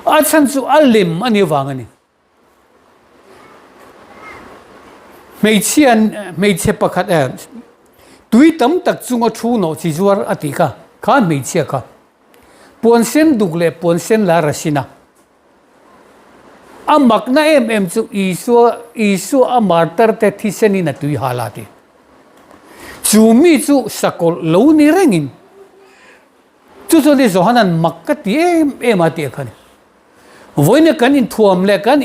A: A chhan chu a lem a nih avang a ni. Hmeichhia hmeichhe pakhat eh tui tam tak chunga thu nawh chi zuar a tih kha kha hmeichhia kha puan sen duk leh puan sen lar a sin a. A makna em em chu Isua Isua a martar te thisenin a tui hal a ti. Chu mi chu sakawlh lo ni rengin chu chuan Johanan mak ka ti em em a tih kha a ni. Vawiina kan inthuam leh kan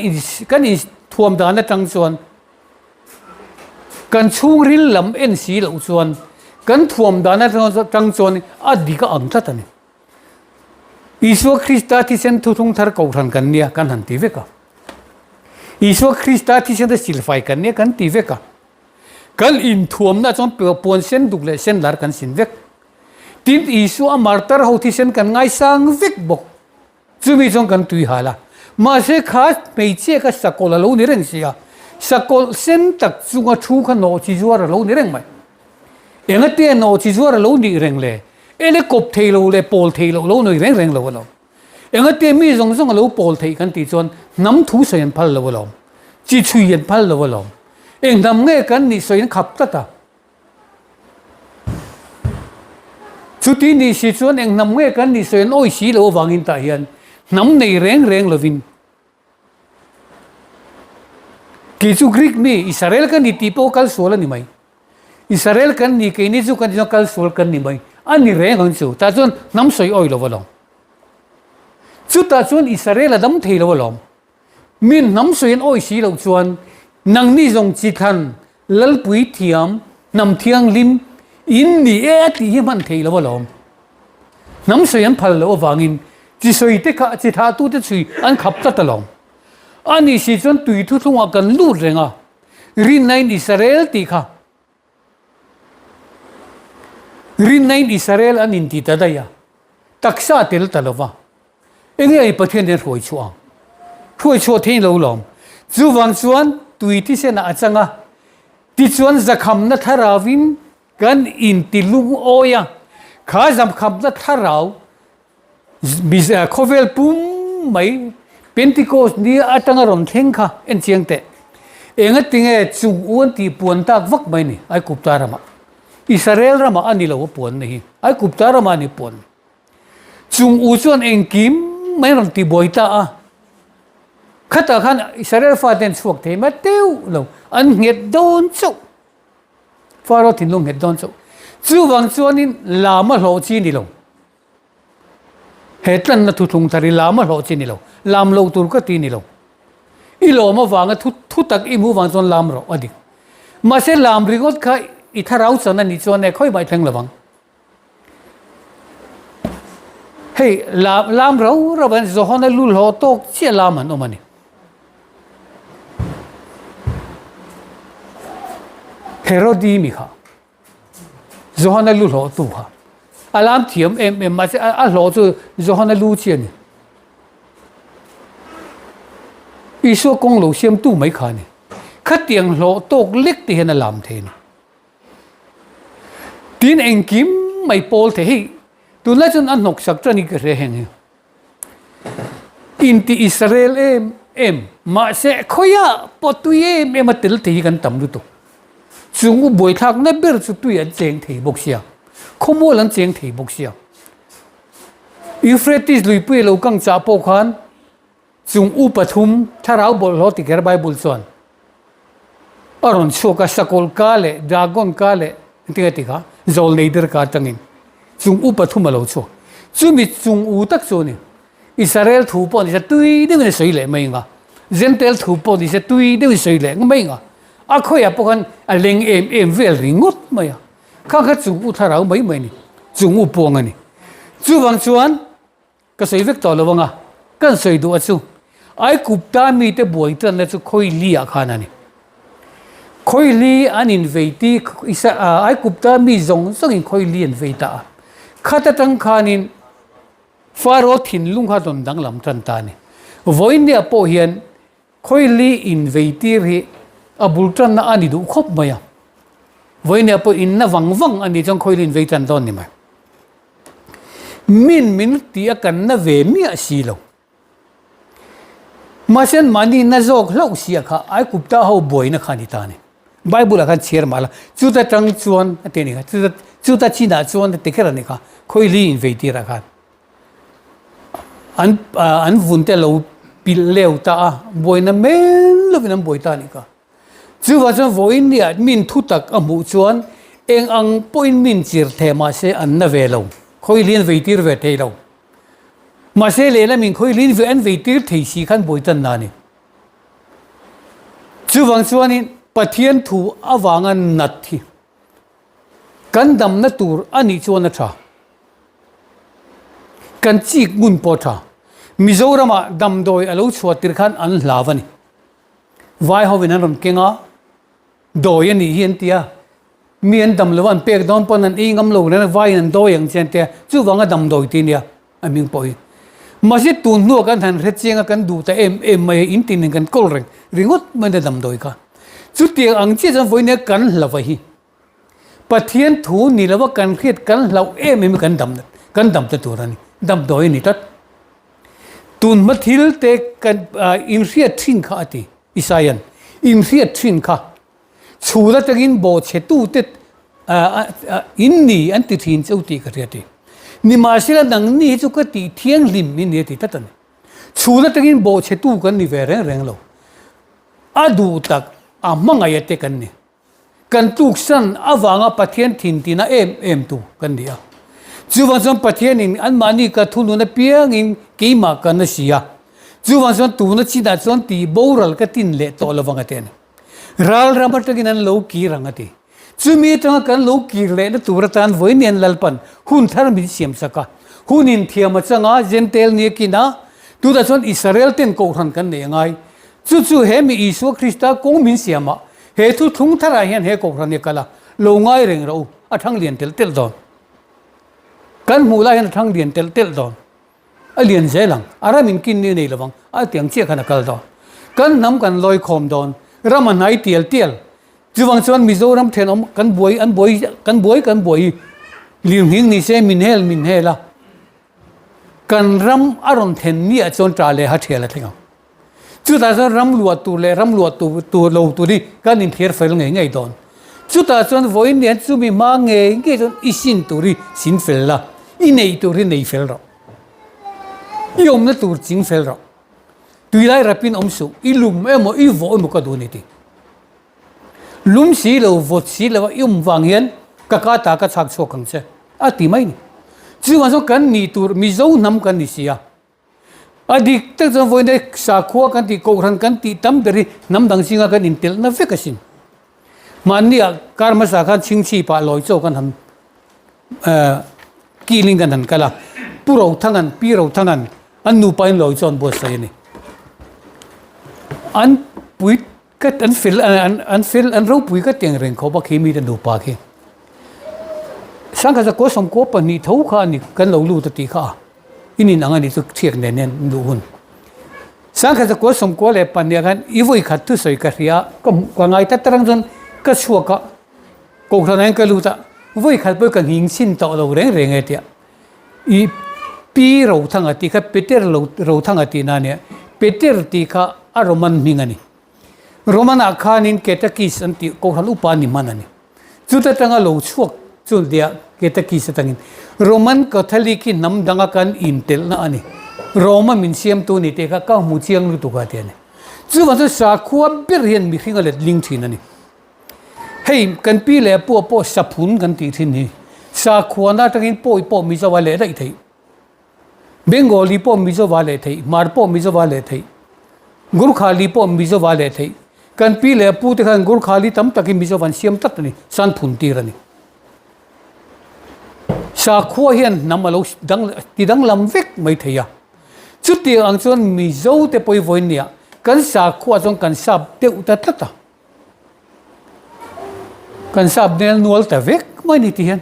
A: kan inthuam dan atang chuan kan chhungril lam en si loh chuan kan thuam dan atang chuan a dik a ang tlat a ni. Isua Krista thisen thuthlung thar kohhran kan nia kan han ti vek a. Isua Krista thisen te silfai kan nia kan ti vek a. Kan inthuamna chuan puan sen duk leh sen lar kan sin vek. Tin Isua a martar ho thisen kan ngaisang vek bawk. Chumi chuan kan tui hal a, mahse kha hmeichhia kha sakawlh a lo ni reng si a, sakawlh sen tak chunga thu kha nawh chi zuar a lo ni reng mai. Engate nawh chi zuar a lo nih reng le? Ele kawp thei lo leh pawl thei loh lo nei reng reng lo alawm. Engate mi zawng zawng a lo pawl theih kan tih chuan hnam thu sawi an phal lo alawm, chi chhui an phal lo alawm. Eng hnam nge kan nih sawiin khap tlat a. Chuti nih si chuan eng hnam nge kan nih sawi an awi si loh avangin tah hian hnam nei reng reng lovin kei chu Greek mi Israel ka ni tih pawh kal sual a ni mai. Israel kan ni keini chu kan tih kal sual kan ni mai a ni reng ang chu. Tah chuan hnam sawi awi lo alawm. Chutah chuan Israel a dam thei lo alawm. Min hnam sawi an awi si loh chuan nangni zawng chi thlan Lalpui thiam, hnam thianghlim in ni e a tih hi hman theih lo alawm. Hnam sawi an phal loh avangin chi sawi te kha chi thahtute chhui an khap tlat alawm. A nih si chuan tui thuthlungah kan lut reng a, rinna in Israel tih kha rinna in Israel an inti ta daih a, taksa a tel ta lo va. Enge i Pathian hian hruai chhuah ang? Hruai chhuah thei lo lawm. Chuvang chuan tui thisenah a chang a, tichuan zakhamna thlarauvin kan inti lungawi a, kha zakhamna thlarau khawvel pum mai Pentecost ni atanga rawn thleng kha en chiang teh. Engatinge chung u an tih puan tak vak mai ni Aikupta ramah. Israel ramah a ni lo a puan na hi. Aikupta ramah a ni puan. Chung u chuan engkim mai rawn ti buai ta a. Khatah khan Israel fate an chhuak thei mai teuh lo, an nghet dawn chauh. Faro thinlung nghet dawn chauh. Chuvang chuanin lam a hlawh chi ni lo. He tlanna thuthlung thar hi lam a hlawh chi ni lo. Lam lo tur ka ti ni lo. I lawm avanga thu thu tak i hmuh vang chuan lam rawh a dik. Mahse lam ringawt kha i tharau chan a nih chuan e khawi mai thleng lo vang. Hei lam lam rau rau an Johana lu hlawh tawk chiah lam an awm a ni. Herodi mi kha Johana lu hlawh tu kha a lam thiam em em mahse a hlawh chu Johana lu chi a ni. Isua kawng lo siam tu mai kha a ni. Khatiang hlawh tawk lek te hian a lam thei a ni. Tin engkim mai pawl thei hei tunlai chuan a hnawk sak tan i ka hre heng hi. Inti Israel em em mahse khawiah pawh tui em em a tel thei hi kan tam lutuk. Chung u buaithlakna ber chu tui an cheng thei bawk sia, khawmual an cheng thei bawk sia. Euphrates luipui a lo kang chah pawh khan Chung u pathum thlarau bawlhhlawh ti kher Bible chuan a rawn chhuak a, sakawlh ka leh dragon ka leh engtin nge ti kha zawl nei ber ka atangin chung u pathum a lo chhuak. Chumi chung u tak chu a ni. Israel thu pawh nise tui deuhin a sawi leh mai ang a, Jentail thu pawh nise tui deuhin sawi leh mai ang a, a khawiah pawh khan a leng em em vel ringawt mai a. Kha kha chung u thlarau mai mai a ni, chung u puang a ni. Chuvang chuan Ka sawi vek tawh lo anga, kan sawi duh a chu Aikupta mite buai tanna chu Khawili ah khan a ni. Khawili an invei ti Aikupta mi zawng zawngin Khawili an vei ta a. Khat atang khanin Faro thinlung kha rawn danglam tan ta a ni. Vawinia pawh hian Khawili invei tir hi a bul tanna a ni duh khawp mai a. Vawinia pawh inna vang vang a nih chuan Khawili invei tan dawn ni mai. Min min tih a kan na ve miah si lo. Mahse an mahni na zawk hlauh sia kha Aikupta ho buaina kha a ni ta a ni. Bible ah khan chhiar mah la, chuta tang chuan a ti a ni kha, chuta chuta chinah chuan a ti kher a ni kha, khawili invei tirah khan an an vun te a lo pilh leu ta a, buaina mel lovin an buai ta a ni kha. Chuvang chuan vawiin nia min thu tak a hmuh chuan eng ang pawhin min chir theh mahse an na ve lo, khawilin vei tir ve thei lo. Mahse lehlamin khawilin ve an vei tir thei si khan buai tan na a ni. Chuvang chuanin Pathian thu avanga nat hi kan damna tur a nih chuan a tha. Kan chik ngun pawh a tha. Mizoramah damdawi a lo chhuah tir khan an hlau a ni. Vai hovin an rawn keng a, dawi a nih hi an ti a, mi an dam lo a, an pek dawn pawn an ei ngam lo reng a, vaiin an dawi ang che an ti a, chuvanga damdawi ti nia a hming pawh hi. Mahse tun hnuah kan han hre chiang a, kan duh ta em em mai a, in tin in kan kawl reng ringawt mai na damdawi kha. Chutiang ang chiah chuan vawiin nia kan hlauh a hi. Pathian thu ni lova kan hriat kan hlauh em em hi kan dam kan dam ta tur a ni, damdawi a ni tlat. Tun hma thil te kan inhriat thin kha a ti, Isaia'n, inhriat thin kha. Chhul atangin bawhchhetute in ni an ti thin cheu tih ka hria ti. Nimahsela nangni hi chu ka tih thianghlim in ni a ti tlat a ni. Chhul atangin bawhchhetu kan ni ve reng reng lo. A duh tak, a hmangaih te kan ni. Kan tluksan avanga Pathian thin tina em em tu kan ni a. Chuvang chuan Pathianin anmahni ka thunun apiangin keimah kan a si a. Chuvang chuan tuna chinah chuan tih boral ka tin leh tawh lovang a ti a ni. Ral ram atangin an lo kir ang a ti. Chumi atanga kan lo kir lehna tur atan vawiin Lalpan hun thar min siam sak a. Hun inthiam a chang a, Jentail nia kin a, tunah chuan Israel ten kohhran kan neih a ngai. Chu chu he mi Isua Krista kawng min siam a, he thu thlung tharah hian he kohhran hi a kal a, lo ngai reng rawh u, a thang lian telh telh dawn. Kan hmuh lai hian a thang lian telh telh dawn. A lian zel ang, a ram in kin ni a nei lovang, a tiang chiah khan a kal dawn. Kan hnam kan lawi khawm dawn, ram a hnai tial tial. Chuvang chuan Mizoram thenawm kan buai an buai kan buai kan buai hi lirnghing ni se min hel min hel a, kan ram a rawn thlen ni ah chuan ta leh ha thial a thleng ang. Chutah chuan ram luah tur leh ram luah tur tur lo tur hi kan inthiar fel ngei ngei dawn. Chutah chuan vawiin hian chumi hma ngei ngei chuan i sin tur hi sin fel la, i neih tur hi nei fel rawh. I awmna tur ching fel rawh. Tuilai rapin awm suh, i lum emaw i vawh emaw ka duh a ni ti. Lum si lo, vawt si lo a i awm vang hian ka ka ta ka chhak chhuak ang che a ti mai ni. Chuvang chuan kan nih tur Mizo hnam kan ni si a. A dik tak chuan vawiin sakhua kan tih kohhran kan tih tam ber hi hnam dang zinga kan intelhna vek asin. Mahnia kar hmasa khan chhingchhi pah lawi chaw kan han kilin kan han kal a, Pu Rothanga'n, Pi Rothanga'n an nupa in lawi chaw an buatsaih a ni. An pui ka an fel an fel an ropui ka teng reng khawp a khi mite nupa khi. Sangkhat zakua sawmkua pahnih tho kha a ni kan lo lut a tih kha a. In in ang a nih chu thiak nen hian luh hun. Sangkhat zakua sawmkua leh pahnih ah khan i vawi khat thusawi ka hria a, ka hmuh ka ngai ta tarang chuan ka chhuak a, kohhran ah hian ka lut a, vawi khat pawh ka nghing chhin tawh lo reng reng e tia. I Pi Rothanga tih kha Peter lo Rothanga tih na ania, Peter tih kha a Roman hming a ni. Roman ah khanin Catechist an tih kohhran upa ni hman a ni. Chuta tanga lo chhuak chu nia Catechist atangin Roman Catholic hi hnam danga kan intelhna a ni. Roma min siamtu ni tih kha ka hmu chiang lutuk a ti a ni. Chuvang chuan sakhua ber hian mihring a let ling thin a ni. Hei kan pi leh pua pawh saphun kan tih thin hi sakhuana atangin pawi pawh Mizo a leh daih theih. Bengali pawh Mizova leh theih, Hmar pawh Mizova leh theih, Gurkhali pawh Mizova leh theih. Kan pi leh pu te khan Gurkhali tam takin Mizova an siam tlat a ni, san phun tir a ni. Sakhua hian hnam a lo dang ti danglam vek mai thei a. Chutiang ang chuan Mizo te pawh hi vawiin nia kan sakhua chuan kan sap deuh ta tlat a. Kan sap nel nual ta vek mai ni ti hian.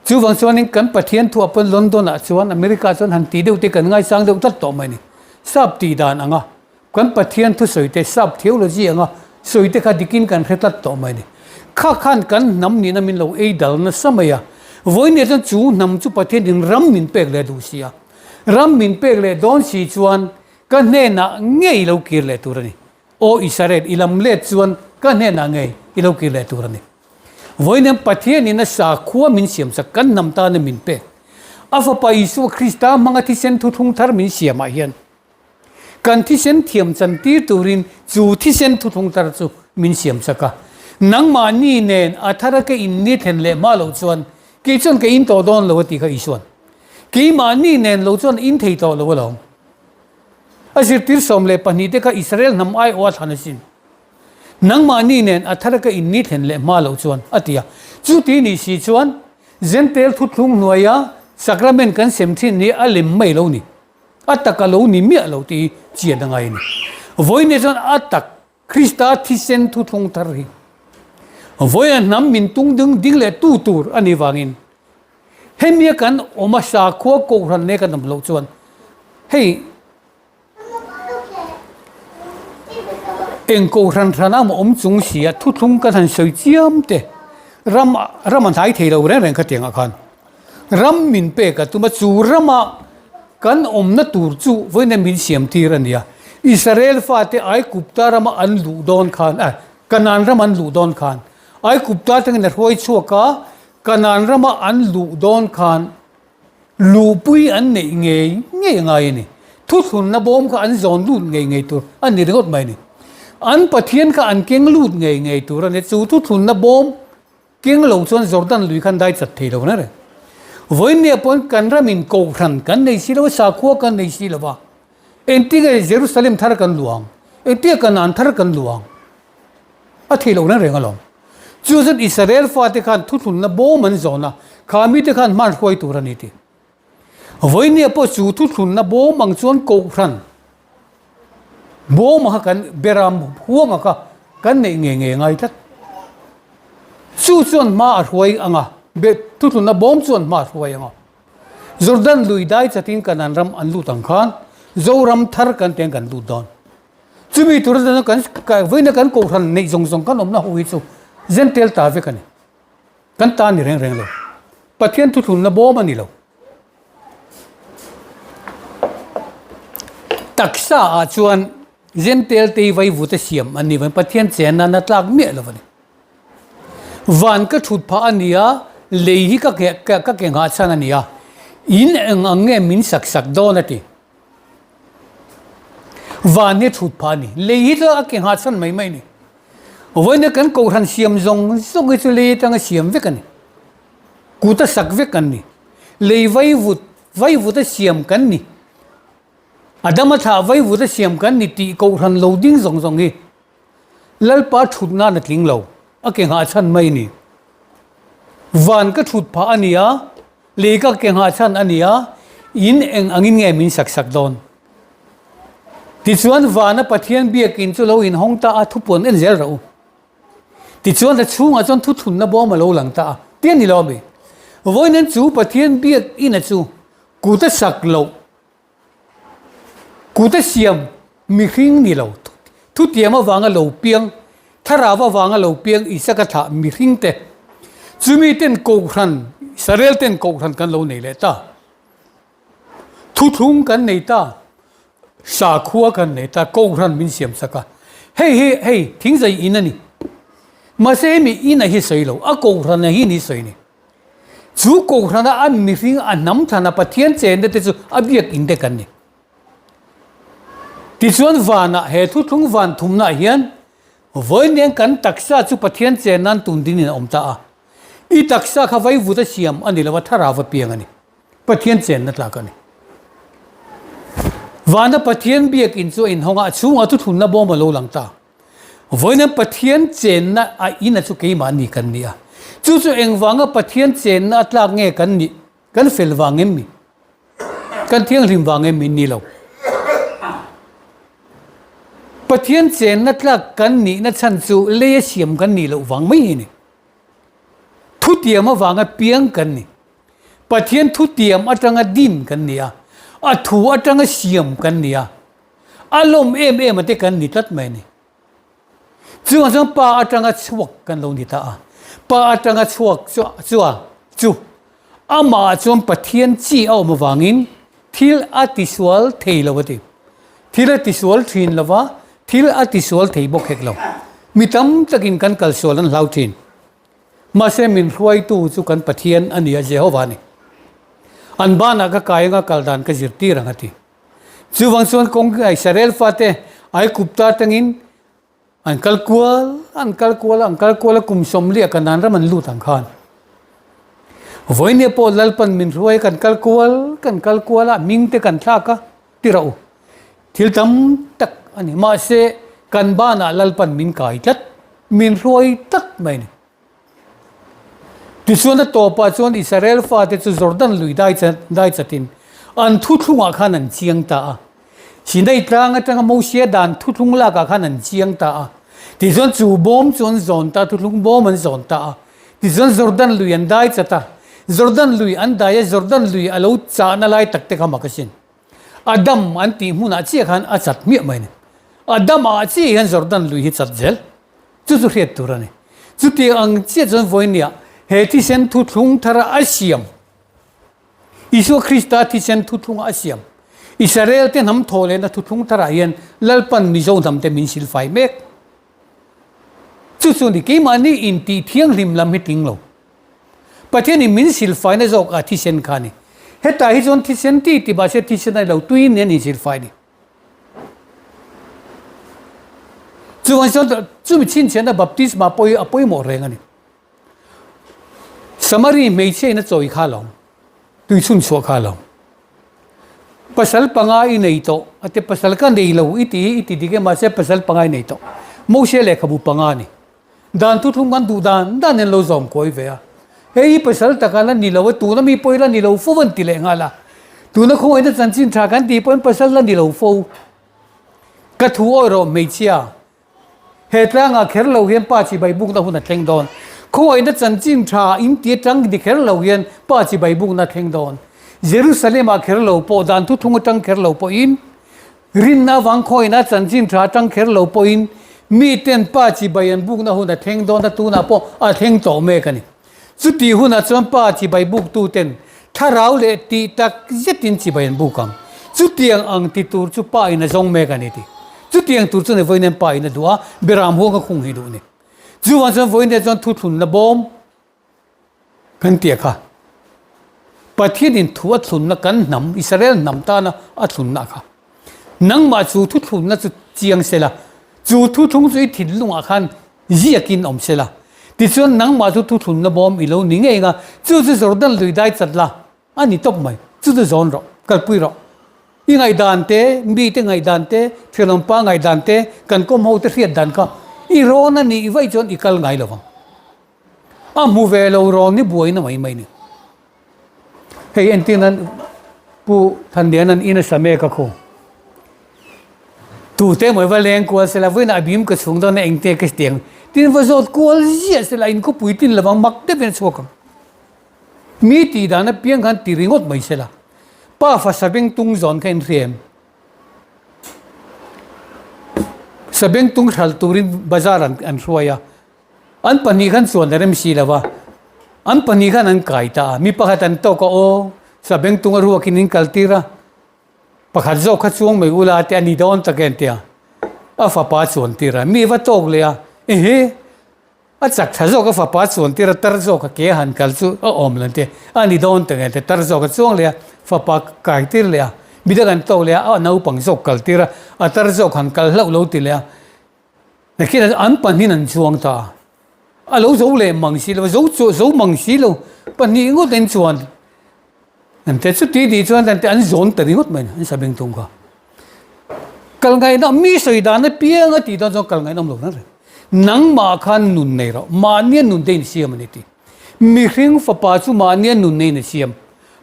A: Chuvang chuanin kan Pathian thuah pawn London ah chuan America ah chuan han tih deuh te kan ngaisang deuh tlat tawh mai ni. Sap tih dan anga kan Pathian thusawi te sap theology anga sawi te kha dikin kan hre tlat tawh mai ni. Kha khan kan hnam nihna min lo ei dal nasa mai a. Vawiin chuan chu hnam chu Pathian in ram min pek leh duh si a. Ram min pek leh dawn si chuan ka hnenah ngei lo kir leh tur a ni. Aw Israel, i lam let chuan ka hnenah ngei i lo kir leh tur a ni. Vawiin Pathianin a sakhua min siamsak kan hnam tana min pek. A Fapa Isua Krista hmanga thisen thuthlung thar min siamah hian kan thisen thiam chantir turin chu thisen thuthlung thar chu min siamsak a. Nangmahni nen a thara ka inni thlen leh hma loh chuan kei chuan ka in tawh dawn lo a ti kha Isua'n. Keimahni nen lo chuan in thei tawh lo alawm. A zirtir 12 te kha Israel hnam aiawh a thlan asin. Nangmahni nen a thar ka inni thlen leh hma loh chuan, a ti a. Chuti nih si chuan Jentail thuthlung hnuaia sacrament kan sem thin hi a lem mai lo ni. A tak a lo ni miah lo tih hi chian a ngai a ni. Vawiin chuan a tak Krista thisen thuthlung thar hi vawiin a hnam min tung ding ding leh tu tur a nih vangin hemia kan awm a sakhua kohhran nen kan awm loh chuan hei Eng kohhran hran a maw awm chung si a thuthlung kan han sawi chiam te ram ram a hnai thei lo reng reng khatiang ah khan ram min pek a tum a chu rama kan awmna tur chu vawiin min siam tir a nia Israel fate Aigupta rama an luh dawn khan a. Kanaan ram an luh dawn khan. Aigupta atangin a hruai chhuak a, Kanaan rama an luh dawn khan luhpui an neih ngei ngei a ngai a ni. Thuthlunna bawm kha an zawn lut ngei ngei tur a ni ringawt mai a ni. An Pathian kha an keng lut ngei ngei tur a ni. Chu thuthlunna bawm keng lo chuan Jordan lui khan dai chat thei lo na reng. Vawiinniah pawhin kan ramin kohhran kan nei si lo a, sakhua kan nei si lo va. Engtinge Jerusalem thar kan luh ang? Engtinge Kanaan thar kan luh ang? A thei lo reng reng alawm. Chu chuan Israel fate khan thuthlunna bawm an zawn a, kha mite khan hman hruai tur a ni tih. Vawinia pawh chu thuthlunna bawm ang chuan kohhran bawm kha kan beram huanga kha kan neih ngei ngei ngai tlat. Chu chuan hma a hruai ang a, thuthlunna bawm chuan hma a hruai ang a. Jordan lui dai chatin Kanaan ram an lut ang khan Zoram thar kan teng kan lut dawn. Chumi tur chuan kan vawiina kan kohhran neih zawng zawng kan awmna ho hi chu Jentail ta vek a ni. Kan ta ni reng reng lo. Pathian thuthlunna bawm a ni lo. Taksa ah chuan Jentail te hi vaivut a siam an ni vang Pathian chen nan a tlak miah lo a ni. Van ka thut phah a ni a, lei hi ka ke ka ke nghah chhan a ni a, in eng ang nge min sak sak dawn a ti. Van hi a thut phah a ni, lei hi chu a ke nghah chhan mai mai a ni. Vawiina kan kohhran siam zawng zawng hi chu lei atanga siam vek a ni, kut a sak vek an ni, lei vaivut vaivut a siam kan ni, Adama thlah vaivut a siam kan ni tih kohhran lo ding zawng zawng hi Lalpa thut nan a tling lo, a ke nghah chhan mai ni. Van ka thut phah a ni a, lei ka ke nghah chhan a ni a, in eng angin nge min sak sak dawn? Tichuan vana Pathian biakin chu lo inhawng ta a, thupuan en zel rawh u. Tichuan a chhungah chuan thuthunna bawm a lo lang ta a, ti a ni lo ami? Vawiin chu Pathian biakina chu kut a sak loh Kut a siam mihring ni lo, thutiam avanga lo piang, thlarau avanga lo piang Isaka thlah mihring te, chumi ten kohhran, Israel ten kohhran kan lo nei leh ta. Thuthlung kan nei ta, sakhua kan nei ta, kohhran min siam sak a. Hei hi hei thingzai in a ni. Mahse hemi in a hi sawi lo, a kohhran a hi ni sawi ni. Chu kohhrana a mihring a hnam thlana Pathian chenna te chu a biakinn te kan ni. Tichuan vanah he thuthlung van thumnaah hian vawiin kan taksa chu Pathian chen nan tun dinin a awm ta a. I taksa kha vaivut a siam a ni lo a, thlarau a piang a ni. Pathian chenna tlak a ni. Vana Pathian biakinn chu a inhawng a, a chhungah thuthlunna bawm a lo lang ta. Vawiin Pathian chenna a ina chu keimahni kan ni a. Chu chu engvanga Pathian chenna a tlak nge kan nih? Kan fel vang em mi? Kan thianghlim vang em mi? Ni lo. Pathian chenna tlak kan nihna chhan chu lei a siam kan nih loh vang mai hi a ni. Thutiam avanga piang kan ni. Pathian thutiam atanga din kan ni a. A thu atanga siam kan ni a. A lawm em em a te kan ni tlat mai a ni. Chungah chuan pa atanga chhuak kan lo ni ta a. Pa atanga chhuak chua chu amah chuan Pathian chi a awm avangin thil a tisual thei lo a ti. Thil a tisual thin lo va, thil a tisual thei bawk hek lo. Mi tam takin kan kalsual an hlau thin. Mahse min hruaitu chu kan Pathian a ni a, Jehovah a ni. An banah ka kai anga kal dan ka zirtir ang a ti. Chuvang chuan kawng Israel fate Aigupta atangin an kal kual an kal kual an kal kual a kum sawmliah Kanaan ram an lut ang khan. Vawinia pawh Lalpan min hruai kan kal kual kan kal kual a hming te kan thlak a ti rauh u. Thil tam tak a ni. Mahse kan banah Lalpan min kai tlat min hruai tlat mai a ni. Tichuan a tawpah chuan Israel fate chu Jordan lui dai dai chatin an thuthlungah khan an chiang ta a. Sinai tlang atanga Mosia dan thuthlung lakah khan an chiang ta a. Tichuan chu bawm chu an zawn ta a, thuthlung bawm an zawn ta a. Tichuan Jordan lui an dai chat a. Jordan lui an dai a, Jordan lui a lo chahna lai tak te kha mak asin. Adam an tih hmunah chiah khan a chat hmiah mai a ni. Adam ah chiah hian Jordan lui hi chat zel. Chu chu hriat tur a ni. Chutiang ang chiah chuan vawinia he thisen thuthlung thara a siam, Isua Krista thisen thuthlunga a siam, Israel te hnam thawh lehna thuthlung tharah hian Lalpan Mizo hnam te min silfai mek. Chu chu ni keimahni intih thianghlim lam hi tling lo. Pathianin min silfaina zawk a thisen kha a ni. Hetah hi chuan thisen ti ti mahse thisen a ni lo, tuiin nen insilfai a ni. Chuvang chuan chumi chhinchhiahna baptisma pawh hi a pawimawh reng a ni. Samari hmeichhia in a chawi kha lo, tui chhun chhuah kha lo. Pasal panga i nei tawh, a ti pasal ka nei lo i ti hi i ti dik e mahse pasal panga i nei tawh. Mose lehkhabu panga a ni. Dan thuthlung kan duh dan dan in lo zawm kawi ve a. Hei hi pasal taka la ni lo a, tuna mi pawh hi la ni lo fo an ti leh nghal a. Tuna khawngaihna chanchin tha kan tih pawhin pasal la ni lo fo. Ka thu awi rawh hmeichhia. He tlangah kher lo hian pa chibai bukna hun a thleng dawn. Khawngaihna chanchin tha in ti atang ni kher lo hian pa chibai bukna a thleng dawn. Jerusalem-ah kher lo pawh, dan thuthlung atang kher lo pawhin, rinna avang khawngaihna chanchin tha atang kher lo pawhin miten pa chibai an bukna hun a thleng dawn a, tunah pawh a thleng tawh mek a ni. Chuti hunah chuan Pa chibai buktuten thlarau leh tih tak zetin chibai an buk ang. Chutiang ang ti tur chu Pa in a zawng mek a ni ti. Chutiang tur chuan vawiin Pa in a duh a, Beram huang a khung hi duh ni. Chuvang chuan vawiin chuan thuthlunna bawm kan tia kha. Pathianin thu a thlunna kan hnam, Israel hnam tana a thlunna kha. Nangmah chu thuthlunna chu chiang sela, chu thuthlung chu i thinlungah khan Ziakin awm se la, tichuan nangmah chu thuthlunna bawm i lo ni ngei nga, chu chu Jordan lui dai chat la, a ni tawp mai, chu chu zawn rawh, kalpui rawh. I ngaihdan te, mite ngaihdan te, thianawmpa ngaihdan te, kan kawm ho te hriat dan kha i rawn a nih vaih chuan i kal ngai lo vang. A hmu ve lo rawn hi buaina mai mai ni. Hei entir nan Pu Thanliana'n in a sa mek a khaw. Tute emaw va leng kual sela vawiinah a bim ka chhung dawn a engte ka hetiang tin va zawt kual ziah sela in khawpui tin lovang mak deuhin a chhuak ang. Mi tih dan apiang khan ti ringawt mai sela pa fa sabengtung zawn kha in hria em? Sabengtung hral turin bazar an hruai a. An pahnih khan chuan a rem si lo va, an pahnih khan an kai ta a, mi pakhat an tawk a, aw, Sabengtung a ruakin in kal tir a, pakhat zawk kha chuang mai ula te a ni dawn tak e an ti a, a fapa a chuan tir a, mi va tawk leh a, ehe, a chak tha zawk a fapa a chuan tir a, tar zawk a ke a han kal chu a awm lo an ti a, a ni dawn tak e an ti a, tar zawk a chuang leh a, fapa kai tir leh a, midang an tawk leh a, a naupang zawk kal tir a, a tar zawk han kal hlauh lo ti leh a. Nakin an pahnihin an chuang ta a, a lo zo leh mang si lo, zo chu zo mang si lo, pahnih ngawt an chuan an te chuti tih chuan an te an zawn ta ringawt mai an sabeng tung kha. Kal ngaihna mi sawi dan apiang a tih dawn chuan kal ngaihna awm lo reng reng. Nangmah khan nun nei rawh, mahnia nun te insiam a ni tih. Mihring fapa chu mahnia nun neiin a siam.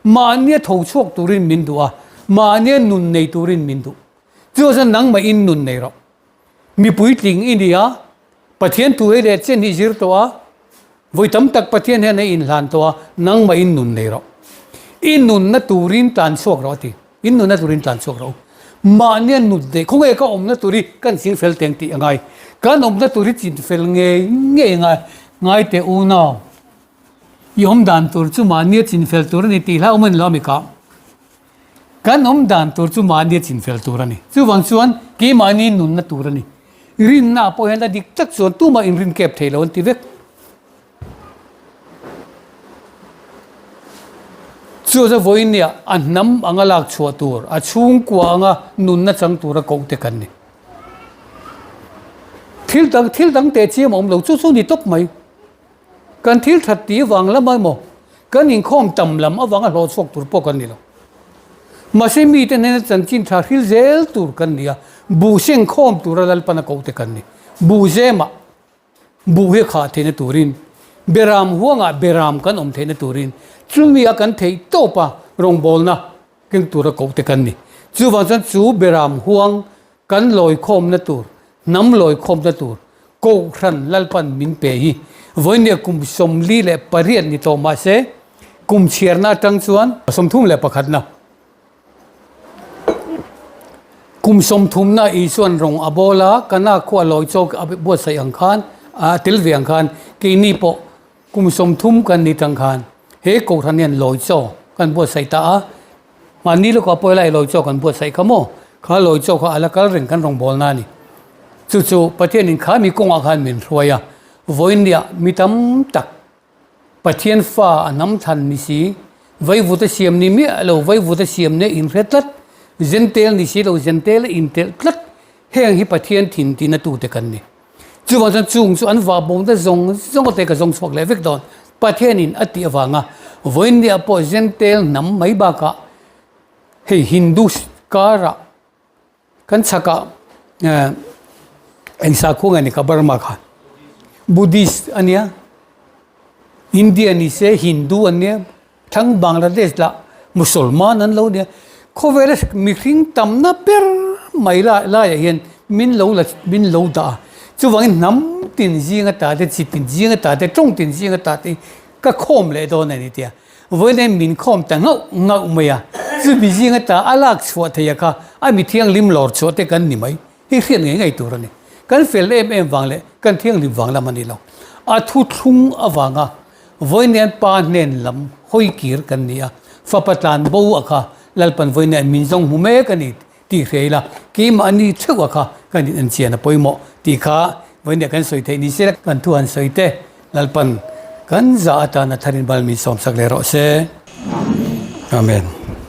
A: Mahnia tho chhuak turin min duh a, mahnia nun nei turin min duh. Chu chuan nangmah in nun nei rawh. Mi puitling i ni a, Pathian thu hei leh chen hi zir tawh a, vawi tam tak Pathian hian a inhlan tawh a, nangmah in nun nei rawh. I nunna turin tlan chhuak rawh a ti. In nunna turin tlan chhuak rawh u. Mahnia nut daih, khawnge ka awmna tur hi kan ching fel teng tih a ngai. Kan awmna tur hi chin fel ngei ngei a ngai. Ngai teh unau, i awm dan tur chu mahnia chin fel tur a ni tih hlauhawm a ni lo a mi kah. Kan awm dan tur chu mahni a chinfel tur a ni. Chuvang chuan keimahni nunna tur a ni. Rinna pawh hian a dik tak chuan tumah inrin kep thei lo an ti vek. Chu chu vawiin nia a hnam anga lak chhuah tur, a chhungkua anga nunna chang tura koh te kan ni. Thil dang thil dang teh chiam a awm lo, chu chu ni tawp mai. Kan thil that tih avang lam emaw, kan inkhawm tam lam avanga hlawh chhuak tur pawh kan ni lo. Mahse mite hnena chanchin tha hril zel tur kan ni a, buh seng khawm tura Lalpana koh te kan ni. Buh zemah buh hi a khah theihna turin, beram huangah beram kan awm theihna turin, chumi a kan theih tawpa rawngbawlna keng tura koh te kan ni. Chuvang chuan chu beram huang Kan lawikhawmna tur, hnam lawikhawmna tur Kohhran Lalpan min pe hi vawinia kum 48 ni tawh mah se, kum chhiarna atang chuan 31 na kum 30 na Isuan rawng a bawl a, Kana khua lawi chawk a buatsaih ang khan, a tel ve ang khan keini pawh Kum 30 kan ni tang khan he Kohhran hian lawi chaw kan buatsaih ta a, mahni lawkah pawh helai lawi chaw kan buatsaih kha maw? Kha lawi chaw kha a la kal reng kan rawngbawlna a ni. Chu chu Pathianin kha mi kawngah khan min hruai a. Vawiinniah mi tam tak Pathian fa a hnam thlan ni si, vaivuta siam ni miah lo, vaivuta siam nia inhre tlat, zentel ni si lo, zentel a intelh tlat, heng hi Pathian thin tina tute kan ni. Chuvang chuan chung chu an vah bawmna zawng zawng te ka zawng chhuak leh vek dawn. Pathianin a tih avanga vawiinniah pawh zentel hnam mai bakah hei Hindus karah Kan chhakah eng sakhua nge ni kha Burma kha Buddhist a nia India ni se Hindu an nia thlang Bangladesh lah Musalman an lo nia khawvela mihring tamna ber mai lai laiah hian min lo la min lo dah a chuvangin hnam tin zinga ta te chi tin zinga ta te tawng tin zinga ta te hi ka khawm leh dawn a ni tia. Vawiin min khawm ta nghauh nghauh mai a, chumi zing ata a lak chhuah theih a kha a mi thianghlim lawr chhuah te kan ni mai hi hriat ngei ngei tur a ni. Kan fel em em vang leh kan thianghlim vang lam a ni lo. A thuthlung avanga vawiin pa hnen lam hawi kir kan ni a, fapa tlan bo a kha Lalpan vawiin min zawng hmu mek a ni tih hria ila, keimahni theuh a kha kan in enchian a pawimawh tih kha vawiin kan sawi theih ni se kan thu han sawi te Lalpan kan zah atana tharin bal min sawmsak leh rawh se. Amen.